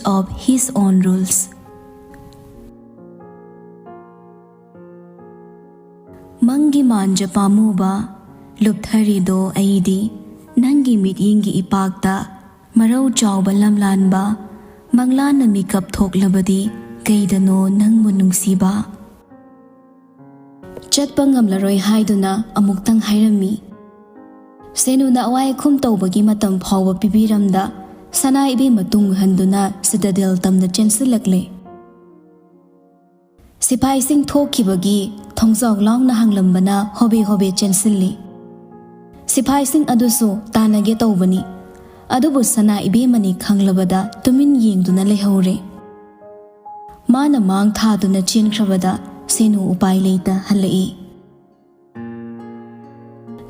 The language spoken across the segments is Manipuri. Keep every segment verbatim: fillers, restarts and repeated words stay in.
of his own rules. ꯃꯪꯒꯤ ꯃꯥꯟꯖ ꯄꯥꯝꯃꯨꯕ, ꯂꯨꯞꯊꯔꯤꯗꯣ ꯑꯩꯗꯤ ꯅꯪꯒꯤ ꯃꯤꯠꯌꯦꯡꯒꯤ ꯏꯄꯥꯛꯇ, ꯃꯔꯧ ꯆꯥꯎꯕ ꯂꯝꯂꯥꯟꯕ, ꯃꯪꯂꯥꯟꯅ ꯃꯤꯀꯞ ꯊꯣꯛꯂꯕꯗꯤ ꯀꯩꯗꯅꯣ ꯅꯪꯕꯨ ꯅꯨꯡꯁꯤꯕ? ꯆꯠꯄ ꯉꯝꯂꯔꯣꯏ ꯍꯥꯏꯗꯨꯅ ꯑꯃꯨꯛꯇꯪ ꯍꯥꯏꯔꯝꯃꯤ꯫ ꯁꯦꯅꯨꯅ ꯑꯋꯥꯏ ꯑꯈꯨꯝ ꯇꯧꯕꯒꯤ ꯃꯇꯝ ꯐꯥꯎꯕ ꯄꯤꯕꯤꯔꯝꯗ, ꯁꯅꯥ ꯏꯕꯦꯝꯃ ꯇꯨꯡ ꯍꯟꯗꯨꯅ ꯁꯤꯇꯥꯗꯦꯜ ꯇꯝꯅ ꯆꯦꯟꯁꯤꯜꯂꯛꯂꯦ꯫ ꯁꯤꯐꯥꯏꯁꯤꯡ ꯊꯣꯛꯈꯤꯕꯒꯤ ꯊꯣꯡꯖꯥꯎ ꯂꯥꯎꯅ ꯍꯥꯡꯂꯝꯕꯅ ꯍꯣꯕꯦ ꯍꯣꯕꯦ ꯆꯦꯟꯁꯤꯜꯂꯤ꯫ ꯁꯤꯐꯥꯏꯁꯤꯡ ꯑꯗꯨꯁꯨ ꯇꯥꯟꯅꯒꯦ ꯇꯧꯕꯅꯤ, ꯑꯗꯨꯕꯨ ꯁꯅꯥ ꯏꯕꯦꯝꯃꯅꯤ ꯈꯪꯂꯕꯗ ꯇꯨꯃꯤꯟ ꯌꯦꯡꯗꯨꯅ ꯂꯩꯍꯧꯔꯦ꯫ ꯃꯥꯅ ꯃꯥꯡ ꯊꯥꯗꯨꯅ ꯆꯦꯟꯈ꯭ꯔꯕꯗ ꯁꯦꯅꯨ ꯎꯄꯥꯏ ꯂꯩꯇ ꯍꯜꯂꯛꯏ꯫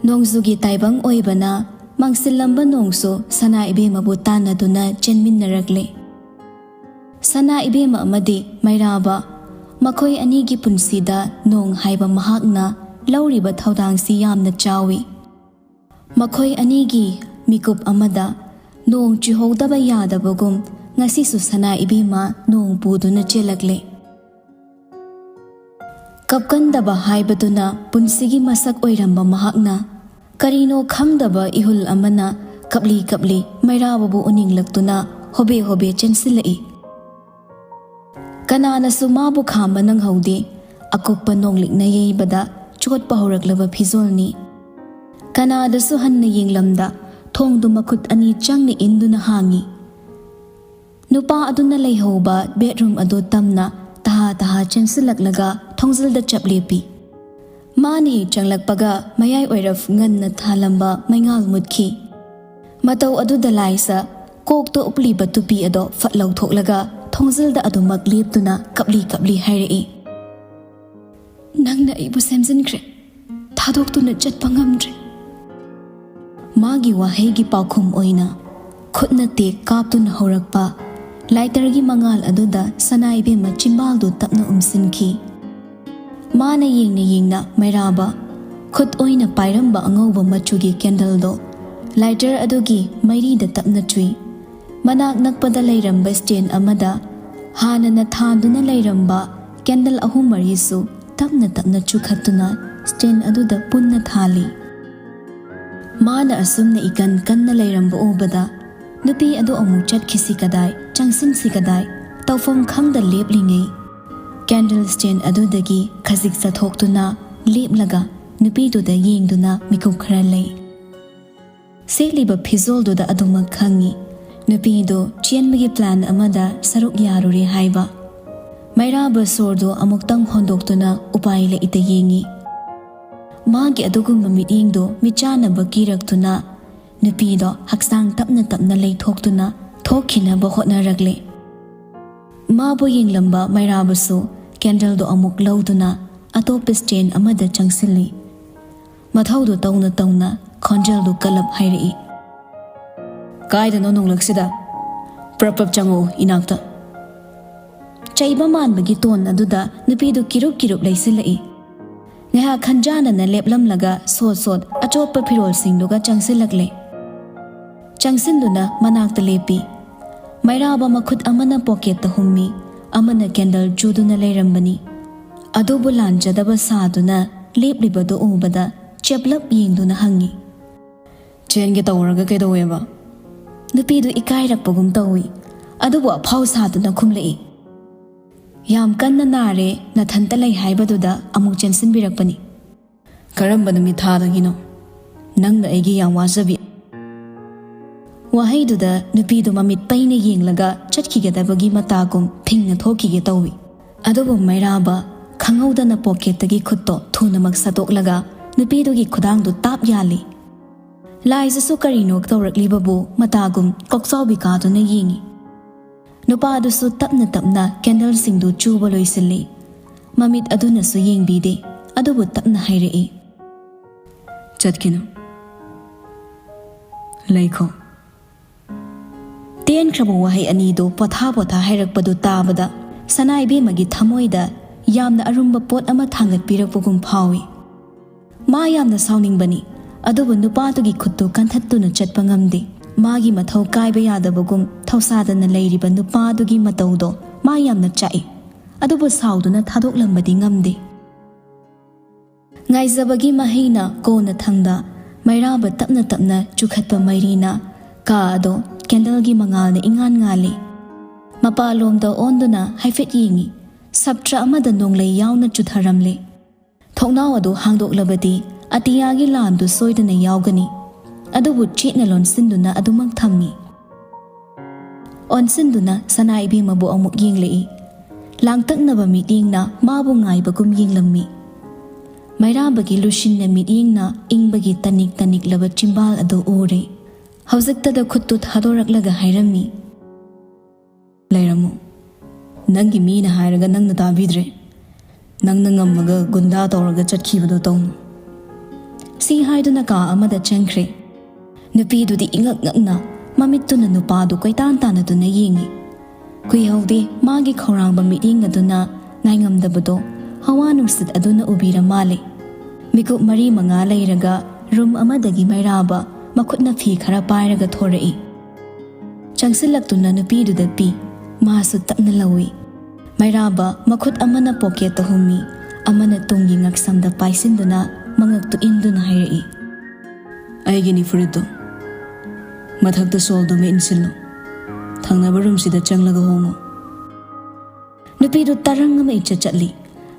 ꯅꯣꯡꯖꯨꯒꯤ ꯇꯥꯏꯕꯪ ꯑꯣꯏꯕꯅ, ꯃꯥꯡꯁꯤꯜꯂꯝꯕ ꯅꯣꯡꯁꯨ ꯁꯅꯥ ꯏꯕꯦꯝꯃꯕꯨ ꯇꯥꯟꯅꯗꯨꯅ ꯆꯦꯟꯃꯤꯟꯅꯔꯛꯂꯦ꯫ ꯁꯅꯥ ꯏꯕꯦꯝꯃ ꯑꯃꯗꯤ ꯃꯩꯔꯥꯕ, ꯃꯈꯣꯏ ꯑꯅꯤꯒꯤ ꯄꯨꯟꯁꯤꯗ ꯅꯣꯡ ꯍꯥꯏꯕ ꯃꯍꯥꯛꯅ ꯂꯧꯔꯤꯕ ꯊꯧꯗꯥꯡꯁꯤ ꯌꯥꯝꯅ ꯆꯥꯎꯏ꯫ ꯃꯈꯣꯏ ꯑꯅꯤꯒꯤ ꯃꯤꯀꯨꯞ ꯑꯃꯗ ꯅꯣꯡ ꯆꯨꯍꯧꯗꯕ ꯌꯥꯗꯕꯒꯨꯝ, ꯉꯁꯤꯁꯨ ꯁꯅꯥ ꯏꯕꯦꯝꯃ ꯅꯣꯡ ꯄꯨꯗꯨꯅ ꯆꯦꯜꯂꯛꯂꯦ꯫ ꯀꯞꯀꯟꯗꯕ ꯍꯥꯏꯕꯗꯨꯅ ꯄꯨꯟꯁꯤꯒꯤ ꯃꯁꯛ ꯑꯣꯏꯔꯝꯕ ꯃꯍꯥꯛꯅ, ꯀꯔꯤꯅꯣ ꯈꯪꯗꯕ ꯏꯍꯨꯜ ꯑꯃꯅ ꯀꯞꯂꯤ ꯀꯞꯂꯤ ꯃꯩꯔꯥꯕꯕꯨ ꯎꯅꯤꯡꯂꯛꯇꯨꯅ ꯍꯣꯕꯦ ꯍꯣꯕꯦ ꯆꯦꯟꯁꯤꯜꯂꯛꯏ꯫ ꯀꯅꯥꯅꯁꯨ ꯃꯥꯕꯨ ꯈꯥꯝꯕ ꯅꯪꯍꯧꯗꯦ꯫ ꯑꯀꯨꯞꯄ ꯅꯣꯡꯂꯤꯛꯅ ꯌꯩꯕꯗ ꯆꯣꯠꯄ ꯍꯧꯔꯛꯂꯕ ꯐꯤꯖꯣꯜꯅꯤ꯫ ꯀꯅꯥꯗꯁꯨ ꯍꯟꯅ ꯌꯦꯡꯂꯝꯗ ꯊꯣꯡꯗꯨ ꯃꯈꯨꯠ ꯑꯅꯤ ꯆꯪꯅ ꯏꯟꯗꯨꯅ ꯍꯥꯡꯉꯤ꯫ ꯅꯨꯄꯥ ꯑꯗꯨꯅ ꯂꯩꯍꯧꯕ ꯕꯦꯗꯔꯨꯝ ꯑꯗꯨ ꯇꯝꯅ ꯇꯍꯥ ꯇꯍꯥ ꯆꯦꯟꯁꯤꯜꯂꯛꯂꯒ ꯊꯣꯡꯖꯤꯜꯗ ꯆꯞ ꯂꯦꯞꯄꯤ꯫ ꯃꯥꯅ ꯍꯦꯛ ꯆꯪꯂꯛꯄꯒ ꯃꯌꯥꯏ ꯑꯣꯏꯔꯞ ꯉꯟꯅ ꯊꯥꯜꯂꯝꯕ ꯃꯩꯉꯥꯜ ꯃꯨꯠꯈꯤ꯫ ꯃꯇꯧ ꯑꯗꯨꯗ ꯂꯥꯏꯁ ꯀꯣꯛꯇ ꯎꯞꯂꯤꯕ ꯇꯨꯄꯤ ꯑꯗꯣ ꯐꯠ ꯂꯧꯊꯣꯛꯂꯒ ꯊꯣꯡꯖꯤꯜꯗ ꯑꯗꯨꯃꯛ ꯂꯦꯞꯇꯨꯅ ꯀꯞꯂꯤ ꯀꯞꯂꯤ ꯍꯥꯏꯔꯛꯏ, "ꯅꯪꯅ ꯑꯩꯕꯨ ꯁꯦꯝꯖꯤꯟꯈ꯭ꯔꯦ, ꯊꯥꯗꯣꯛꯇꯨꯅ ꯆꯠꯄ ꯉꯝꯗ꯭ꯔꯦ꯫" ꯃꯥꯒꯤ ꯋꯥꯍꯩꯒꯤ ꯄꯥꯎꯈꯨꯝ ꯑꯣꯏꯅ ꯈꯨꯠꯅ ꯇꯦꯛ ꯀꯥꯞꯇꯨꯅ ꯍꯧꯔꯛꯄ ꯂꯥꯏꯇꯔꯒꯤ ꯃꯉꯥꯜ ꯑꯗꯨꯗ ꯁꯅꯥ ꯏꯕꯦꯝꯃ ꯆꯤꯝꯕꯥꯜꯗꯨ ꯇꯞꯅ ꯎꯝꯁꯤꯟꯈꯤ꯫ ꯃꯥꯅ ꯌꯦꯡꯅ ꯌꯦꯡꯅ ꯃꯩꯔꯥꯕ ꯈꯨꯠ ꯑꯣꯏꯅ ꯄꯥꯏꯔꯝꯕ ꯑꯉꯧꯕ ꯃꯆꯨꯒꯤ ꯀꯦꯟꯗꯜꯗꯣ ꯂꯥꯏꯇꯔ ꯑꯗꯨꯒꯤ ꯃꯩꯔꯤꯗ ꯇꯞꯅ ꯆꯨꯏ꯫ ꯃꯅꯥꯛ ꯅꯛꯄꯗ ꯂꯩꯔꯝꯕ ꯁ꯭ꯇꯦꯟ ꯑꯃꯗ ꯍꯥꯟꯅꯅ ꯊꯥꯟꯗꯨꯅ ꯂꯩꯔꯝꯕ ꯀꯦꯟꯗꯜ ꯑꯍꯨꯝ ꯃꯔꯤꯁꯨ ꯇꯞꯅ ꯇꯞꯅ ꯆꯨꯈꯠꯇꯨꯅ ꯁ꯭ꯇꯦꯟ ꯑꯗꯨꯗ ꯄꯨꯟꯅ ꯊꯥꯜꯂꯤ꯫ ꯃꯥꯅ ꯑꯁꯨꯝꯅ ꯏꯀꯟ ꯀꯟꯅ ꯂꯩꯔꯝꯕ ꯎꯕꯗ ꯅꯨꯄꯤ ꯑꯗꯨ ꯑꯃꯨꯛ ꯆꯠꯈꯤꯁꯤ ꯀꯗꯥꯏ, ꯆꯪꯁꯤꯟꯁꯤ ꯀꯗꯥꯏ, ꯇꯧꯐꯝ ꯈꯪꯗ ꯂꯦꯞꯂꯤꯉꯩ, ꯀꯦꯟꯗꯜ ꯁ꯭ꯇꯦꯟ ꯑꯗꯨꯗꯒꯤ ꯈꯖꯤꯛ ꯆꯠꯊꯣꯛꯇꯨꯅ ꯂꯦꯞꯂꯒ ꯅꯨꯄꯤꯗꯨꯗ ꯌꯦꯡꯗꯨꯅ ꯃꯤꯀꯨꯞ ꯈꯔ ꯂꯩ꯫ ꯁꯦꯠꯂꯤꯕ ꯐꯤꯖꯣꯜꯗꯨꯗ ꯑꯗꯨꯃꯛ ꯈꯪꯏ꯫ ꯅꯨꯄꯤꯗꯨ ꯆꯦꯟꯕꯒꯤ ꯄ꯭ꯂꯥꯟ ꯑꯃꯗ ꯁꯔꯨꯛ ꯌꯥꯔꯨꯔꯦ ꯍꯥꯏꯕ꯫ ꯃꯩꯔꯥꯕ ꯁꯣꯔꯗꯨ ꯑꯃꯨꯛꯇꯪ ꯍꯣꯟꯗꯣꯛꯇꯨꯅ ꯎꯄꯥꯏ ꯂꯩꯇ ꯌꯦꯡꯏ꯫ ꯃꯥꯒꯤ ꯑꯗꯨꯒꯨꯝꯕ ꯃꯤꯠꯌꯦꯡꯗꯨ ꯃꯤꯠꯆꯥꯅꯕ ꯀꯤꯔꯛꯇꯨꯅ ꯅꯨꯄꯤꯗꯣ ꯍꯛꯆꯥꯡ ꯇꯞꯅ ꯇꯞꯅ ꯂꯩꯊꯣꯛꯇꯨꯅ ꯊꯣꯛꯈꯤꯅꯕ ꯍꯣꯠꯅꯔꯛꯂꯦ꯫ ꯃꯥꯕꯨ ꯌꯦꯡꯂꯝꯕ ꯃꯩꯔꯥꯕꯁꯨ ꯀꯦꯟꯗꯜꯗꯨ ꯑꯃꯨꯛ ꯂꯧꯗꯨꯅ ꯑꯇꯣꯞꯄ ꯁ꯭ꯇꯦꯟ ꯑꯃꯗ ꯆꯪꯁꯤꯜꯂꯤ꯫ ꯃꯊꯧꯗꯨ ꯇꯧꯅ ꯇꯧꯅ ꯈꯣꯟꯖꯦꯜꯗꯨ ꯀꯜꯂꯞ ꯍꯥꯏꯔꯛꯏ, "ꯀꯥꯏꯗꯅꯣ ꯅꯣꯡꯂꯛꯁꯤꯗ? ꯄ꯭ꯔꯞ ꯄ꯭ꯔꯞ ꯆꯪꯉꯛꯎ ꯏꯅꯥꯛꯇ꯫" ꯆꯩꯕ ꯃꯥꯟꯕꯒꯤ ꯇꯣꯟ ꯑꯗꯨꯗ ꯅꯨꯄꯤꯗꯨ ꯀꯤꯔꯨꯞ ꯀꯤꯔꯨꯞ ꯂꯩꯁꯤꯜꯂꯛꯏ꯫ ꯉꯥꯏꯍꯥꯛ ꯈꯟꯖꯥꯅꯅ ꯂꯦꯞꯂꯝꯂꯒ ꯁꯣꯠ ꯁꯣꯠ ꯑꯆꯣꯠꯄ ꯐꯤꯔꯣꯜꯁꯤꯡꯗꯨꯒ ꯆꯪꯁꯤꯜꯂꯛꯂꯦ꯫ ꯆꯪꯁꯤꯟꯗꯨꯅ ꯃꯅꯥꯛꯇ ꯂꯦꯞꯄꯤ꯫ ꯃꯩꯔꯥꯕ ꯃꯈꯨꯠ ꯑꯃꯅ ꯄꯣꯀꯦꯠꯇ ꯍꯨꯝꯃꯤ, ꯑꯃꯅ ꯀꯦꯟꯗꯜ ꯆꯨꯗꯨꯅ ꯂꯩꯔꯝꯕꯅꯤ꯫ ꯑꯗꯨꯕꯨ ꯂꯥꯟꯖꯗꯕ ꯁꯥꯗꯨꯅ ꯂꯦꯞꯂꯤꯕꯗꯨ ꯎꯕꯗ ꯆꯦꯞꯂꯞ ꯌꯦꯡꯗꯨꯅ ꯍꯪꯉꯤ, "ꯆꯦꯟꯒꯦ ꯇꯧꯔꯒ ꯀꯩꯗꯧꯋꯦꯕ?" ꯅꯨꯄꯤꯗꯨ ꯏꯀꯥꯏꯔꯛꯄꯒꯨꯝ ꯇꯧꯏ, ꯑꯗꯨꯕꯨ ꯑꯐꯥꯎ ꯁꯥꯗꯨꯅ ꯈꯨꯝꯂꯛꯏ, "ꯌꯥꯝ ꯀꯟꯅ ꯅꯥꯔꯦ, ꯅꯊꯟꯇ ꯂꯩ ꯍꯥꯏꯕꯗꯨꯗ ꯑꯃꯨꯛ ꯆꯦꯟꯁꯤꯟꯕꯤꯔꯛꯄꯅꯤ꯫" "ꯀꯔꯝꯕ ꯅꯨꯃꯤꯠ ꯊꯥꯗꯒꯤꯅꯣ? ꯅꯪꯅ ꯑꯩꯒꯤ ꯌꯥꯝ ꯋꯥꯖꯕꯤ꯫" ꯋꯥꯍꯩꯗꯨꯗ ꯅꯨꯄꯤꯗꯨ ꯃꯃꯤꯠ ꯄꯩꯅ ꯌꯦꯡꯂꯒ ꯆꯠꯈꯤꯒꯗꯕꯒꯤ ꯃꯇꯥꯒꯨꯝ ꯐꯤꯡꯅ ꯊꯣꯛꯈꯤꯒꯦ ꯇꯧꯏ꯫ ꯑꯗꯨꯕꯨ ꯃꯩꯔꯥꯕ ꯈꯪꯍꯧꯗꯅ ꯄꯣꯀꯦꯠꯇꯒꯤ ꯈꯨꯠꯇꯣ ꯊꯨꯅꯃꯛ ꯁꯠꯇꯣꯛꯂꯒ ꯅꯨꯄꯤꯗꯨꯒꯤ ꯈꯨꯗꯥꯡꯗꯨ ꯇꯥꯞ ꯌꯥꯜꯂꯤ꯫ ꯂꯥꯏꯁꯤꯁꯨ ꯀꯔꯤꯅꯣ ꯇꯧꯔꯛꯂꯤꯕꯕꯨ ꯃꯇꯥꯒꯨꯝ ꯀꯣꯛꯆꯥꯎꯕꯤ ꯀꯥꯗꯨꯅ ꯌꯦꯡꯏ꯫ ꯅꯨꯄꯥꯗꯨꯁꯨ ꯇꯞꯅ ꯇꯞꯅ ꯀꯦꯟꯗꯜꯁꯤꯡꯗꯨ ꯆꯨꯕ ꯂꯣꯏꯁꯤꯜꯂꯤ꯫ ꯃꯃꯤꯠ ꯑꯗꯨꯅꯁꯨ ꯌꯦꯡꯕꯤꯗꯦ, ꯑꯗꯨꯕꯨ ꯇꯞꯅ ꯍꯥꯏꯔꯛꯏ, "ꯆꯠꯈꯤꯅꯨ, ꯂꯩꯈꯣ꯫" ꯇꯦꯟꯈ꯭ꯔꯕ ꯋꯥꯍꯩ ꯑꯅꯤꯗꯨ ꯄꯣꯊꯥ ꯄꯣꯊꯥ ꯍꯥꯏꯔꯛꯄꯗꯨ ꯇꯥꯕꯗ ꯁꯅꯥꯏꯕꯦꯝꯃꯒꯤ ꯊꯃꯣꯏꯗ ꯌꯥꯝꯅ ꯑꯔꯨꯝꯕ ꯄꯣꯠ ꯑꯃ ꯊꯥꯡꯒꯠꯄꯤꯔꯛꯄꯒꯨꯝ ꯐꯥꯎꯏ꯫ ꯃꯥ ꯌꯥꯝꯅ ꯁꯥꯎꯅꯤꯡꯕꯅꯤ, ꯑꯗꯨꯕꯨ ꯅꯨꯄꯥꯗꯨꯒꯤ ꯈꯨꯠꯇꯨ ꯀꯟꯊꯠꯇꯨꯅ ꯆꯠꯄ ꯉꯝꯗꯦ꯫ ꯃꯥꯒꯤ ꯃꯊꯧ ꯀꯥꯏꯕ ꯌꯥꯗꯕꯒꯨꯝ ꯊꯧꯁꯥꯗꯅ ꯂꯩꯔꯤꯕ ꯅꯨꯄꯥꯗꯨꯒꯤ ꯃꯇꯧꯗꯣ ꯃꯥ ꯌꯥꯝꯅ ꯆꯥꯛꯏ꯫ ꯑꯗꯨꯕꯨ ꯁꯥꯎꯗꯨꯅ ꯊꯥꯗꯣꯛꯂꯝꯕꯗꯤ ꯉꯝꯗꯦ꯫ ꯉꯥꯏꯖꯕꯒꯤ ꯃꯍꯩꯅ ꯀꯣꯟꯅ ꯊꯪꯗ ꯃꯩꯔꯥꯕ ꯇꯞꯅ ꯇꯞꯅ ꯆꯨꯈꯠꯄ ꯃꯩꯔꯤꯅ ꯀꯥ ꯑꯗꯣ ꯀꯦꯟꯗꯜꯒꯤ ꯃꯉꯥꯜꯅ ꯏꯉꯥꯟ ꯉꯥꯜꯂꯤ꯫ ꯃꯄꯥꯟꯂꯣꯝꯗ ꯑꯣꯟꯗꯨꯅ ꯍꯥꯏꯐꯦꯠ ꯌꯦꯡꯉꯤ꯫ ꯁꯞꯇ꯭ꯔ ꯑꯃꯗ ꯅꯣꯡꯂꯩ ꯌꯥꯎꯅ ꯆꯨꯊꯔꯝꯂꯦ꯫ ꯊꯣꯡꯅꯥꯎ ꯑꯗꯨ ꯍꯥꯡꯗꯣꯛꯂꯕꯗꯤ ꯑꯇꯤꯌꯥꯒꯤ ꯂꯥꯟꯗꯨ ꯁꯣꯏꯗꯅ ꯌꯥꯎꯒꯅꯤ꯫ ꯑꯗꯨꯕꯨ ꯆꯦꯠꯅ ꯂꯣꯟꯁꯤꯟꯗꯨꯅ ꯑꯗꯨꯃꯛ ꯊꯝꯃꯤ꯫ ꯑꯣꯟꯁꯤꯟꯗꯨꯅ ꯁꯅꯥ ꯏꯕꯦꯝꯃꯕꯨ ꯑꯃꯨꯛ ꯌꯦꯡꯂꯛꯏ꯫ ꯂꯥꯡꯇꯛꯅꯕ ꯃꯤꯠꯌꯦꯡꯅ ꯃꯥꯕꯨ ꯉꯥꯏꯕꯒꯨꯝ ꯌꯦꯡꯂꯝꯃꯤ꯫ ꯃꯩꯔꯥꯕꯒꯤ ꯂꯨꯁꯤꯟꯅ ꯃꯤꯠꯌꯦꯡꯅ ꯏꯪꯕꯒꯤ ꯇꯅꯤꯛ ꯇꯅꯤꯛꯂꯕ ꯆꯤꯝꯕꯥꯜ ꯑꯗꯨ ꯎꯔꯦ꯫ ꯍꯧꯖꯤꯛꯇꯗ ꯈꯨꯠꯇꯨ ꯊꯥꯗꯣꯔꯛꯂꯒ ꯍꯥꯏꯔꯝꯃꯤ, "ꯂꯩꯔꯝꯃꯨ꯫ ꯅꯪꯒꯤ ꯃꯤꯅ ꯍꯥꯏꯔꯒ ꯅꯪꯅ ꯇꯥꯕꯤꯗ꯭ꯔꯦ꯫ ꯅꯪꯅ ꯉꯝꯃꯒ ꯒꯨꯟꯗꯥ ꯇꯧꯔꯒ ꯆꯠꯈꯤꯕꯗꯣ ꯇꯧꯅꯨ꯫" ꯁꯤ ꯍꯥꯏꯗꯨꯅ ꯀꯥ ꯑꯃꯗ ꯆꯪꯈ꯭ꯔꯦ꯫ ꯅꯨꯄꯤꯗꯨꯗꯤ ꯏꯉꯛ ꯉꯛꯅ ꯃꯃꯤꯠꯇꯨꯅ ꯅꯨꯄꯥꯗꯨ ꯀꯣꯏꯇꯥꯟ ꯇꯥꯟꯅꯗꯨꯅ ꯌꯦꯡꯉꯤ꯫ ꯀꯨꯏꯍꯧꯗꯦ, ꯃꯥꯒꯤ ꯈꯧꯔꯥꯡꯕ ꯃꯤꯠꯌꯦꯡ ꯑꯗꯨꯅ ꯉꯥꯏꯉꯝꯗꯕꯗꯣ ꯍꯋꯥ ꯅꯨꯡꯁꯤꯠ ꯑꯗꯨꯅ ꯎꯕꯤꯔ ꯃꯥꯜꯂꯦ꯫ ꯃꯤꯀꯨꯞ ꯃꯔꯤ ꯃꯉꯥ ꯂꯩꯔꯒ ꯔꯨꯝ ꯑꯃꯗꯒꯤ ꯃꯩꯔꯥꯕ ꯃꯈꯨꯠꯅ ꯐꯤ ꯈꯔ ꯄꯥꯏꯔꯒ ꯊꯣꯔꯛꯏ꯫ ꯆꯪꯁꯤꯜꯂꯛꯇꯨꯅ ꯅꯨꯄꯤꯗꯨꯗ ꯄꯤ꯫ ꯃꯥꯁꯨ ꯇꯞꯅ ꯂꯧꯏ꯫ ꯃꯩꯔꯥꯕ ꯃꯈꯨꯠ ꯑꯃꯅ ꯄꯣꯀꯦꯠꯇ ꯍꯨꯝꯃꯤ, ꯑꯃꯅ ꯇꯨꯡꯒꯤ ꯉꯛꯁꯝꯗ ꯄꯥꯏꯁꯤꯟꯗꯨꯅ ꯃꯉꯛꯇꯨ ꯏꯟꯗꯨꯅ ꯍꯥꯏꯔꯛꯏ, "ꯑꯩꯒꯤꯅꯤ ꯐꯨꯔꯤꯠꯇꯣ꯫ ꯃꯊꯛꯇ ꯁꯣꯜꯗꯨꯃ ꯏꯟꯁꯤꯜꯂꯨ꯫ ꯊꯪꯅꯕ ꯔꯨꯝꯁꯤꯗ ꯆꯪꯂꯒ ꯍꯣꯡꯉꯨ꯫" ꯅꯨꯄꯤꯗꯨ ꯇꯔꯪ ꯑꯃ ꯏꯆꯠ ꯆꯠꯂꯤ꯫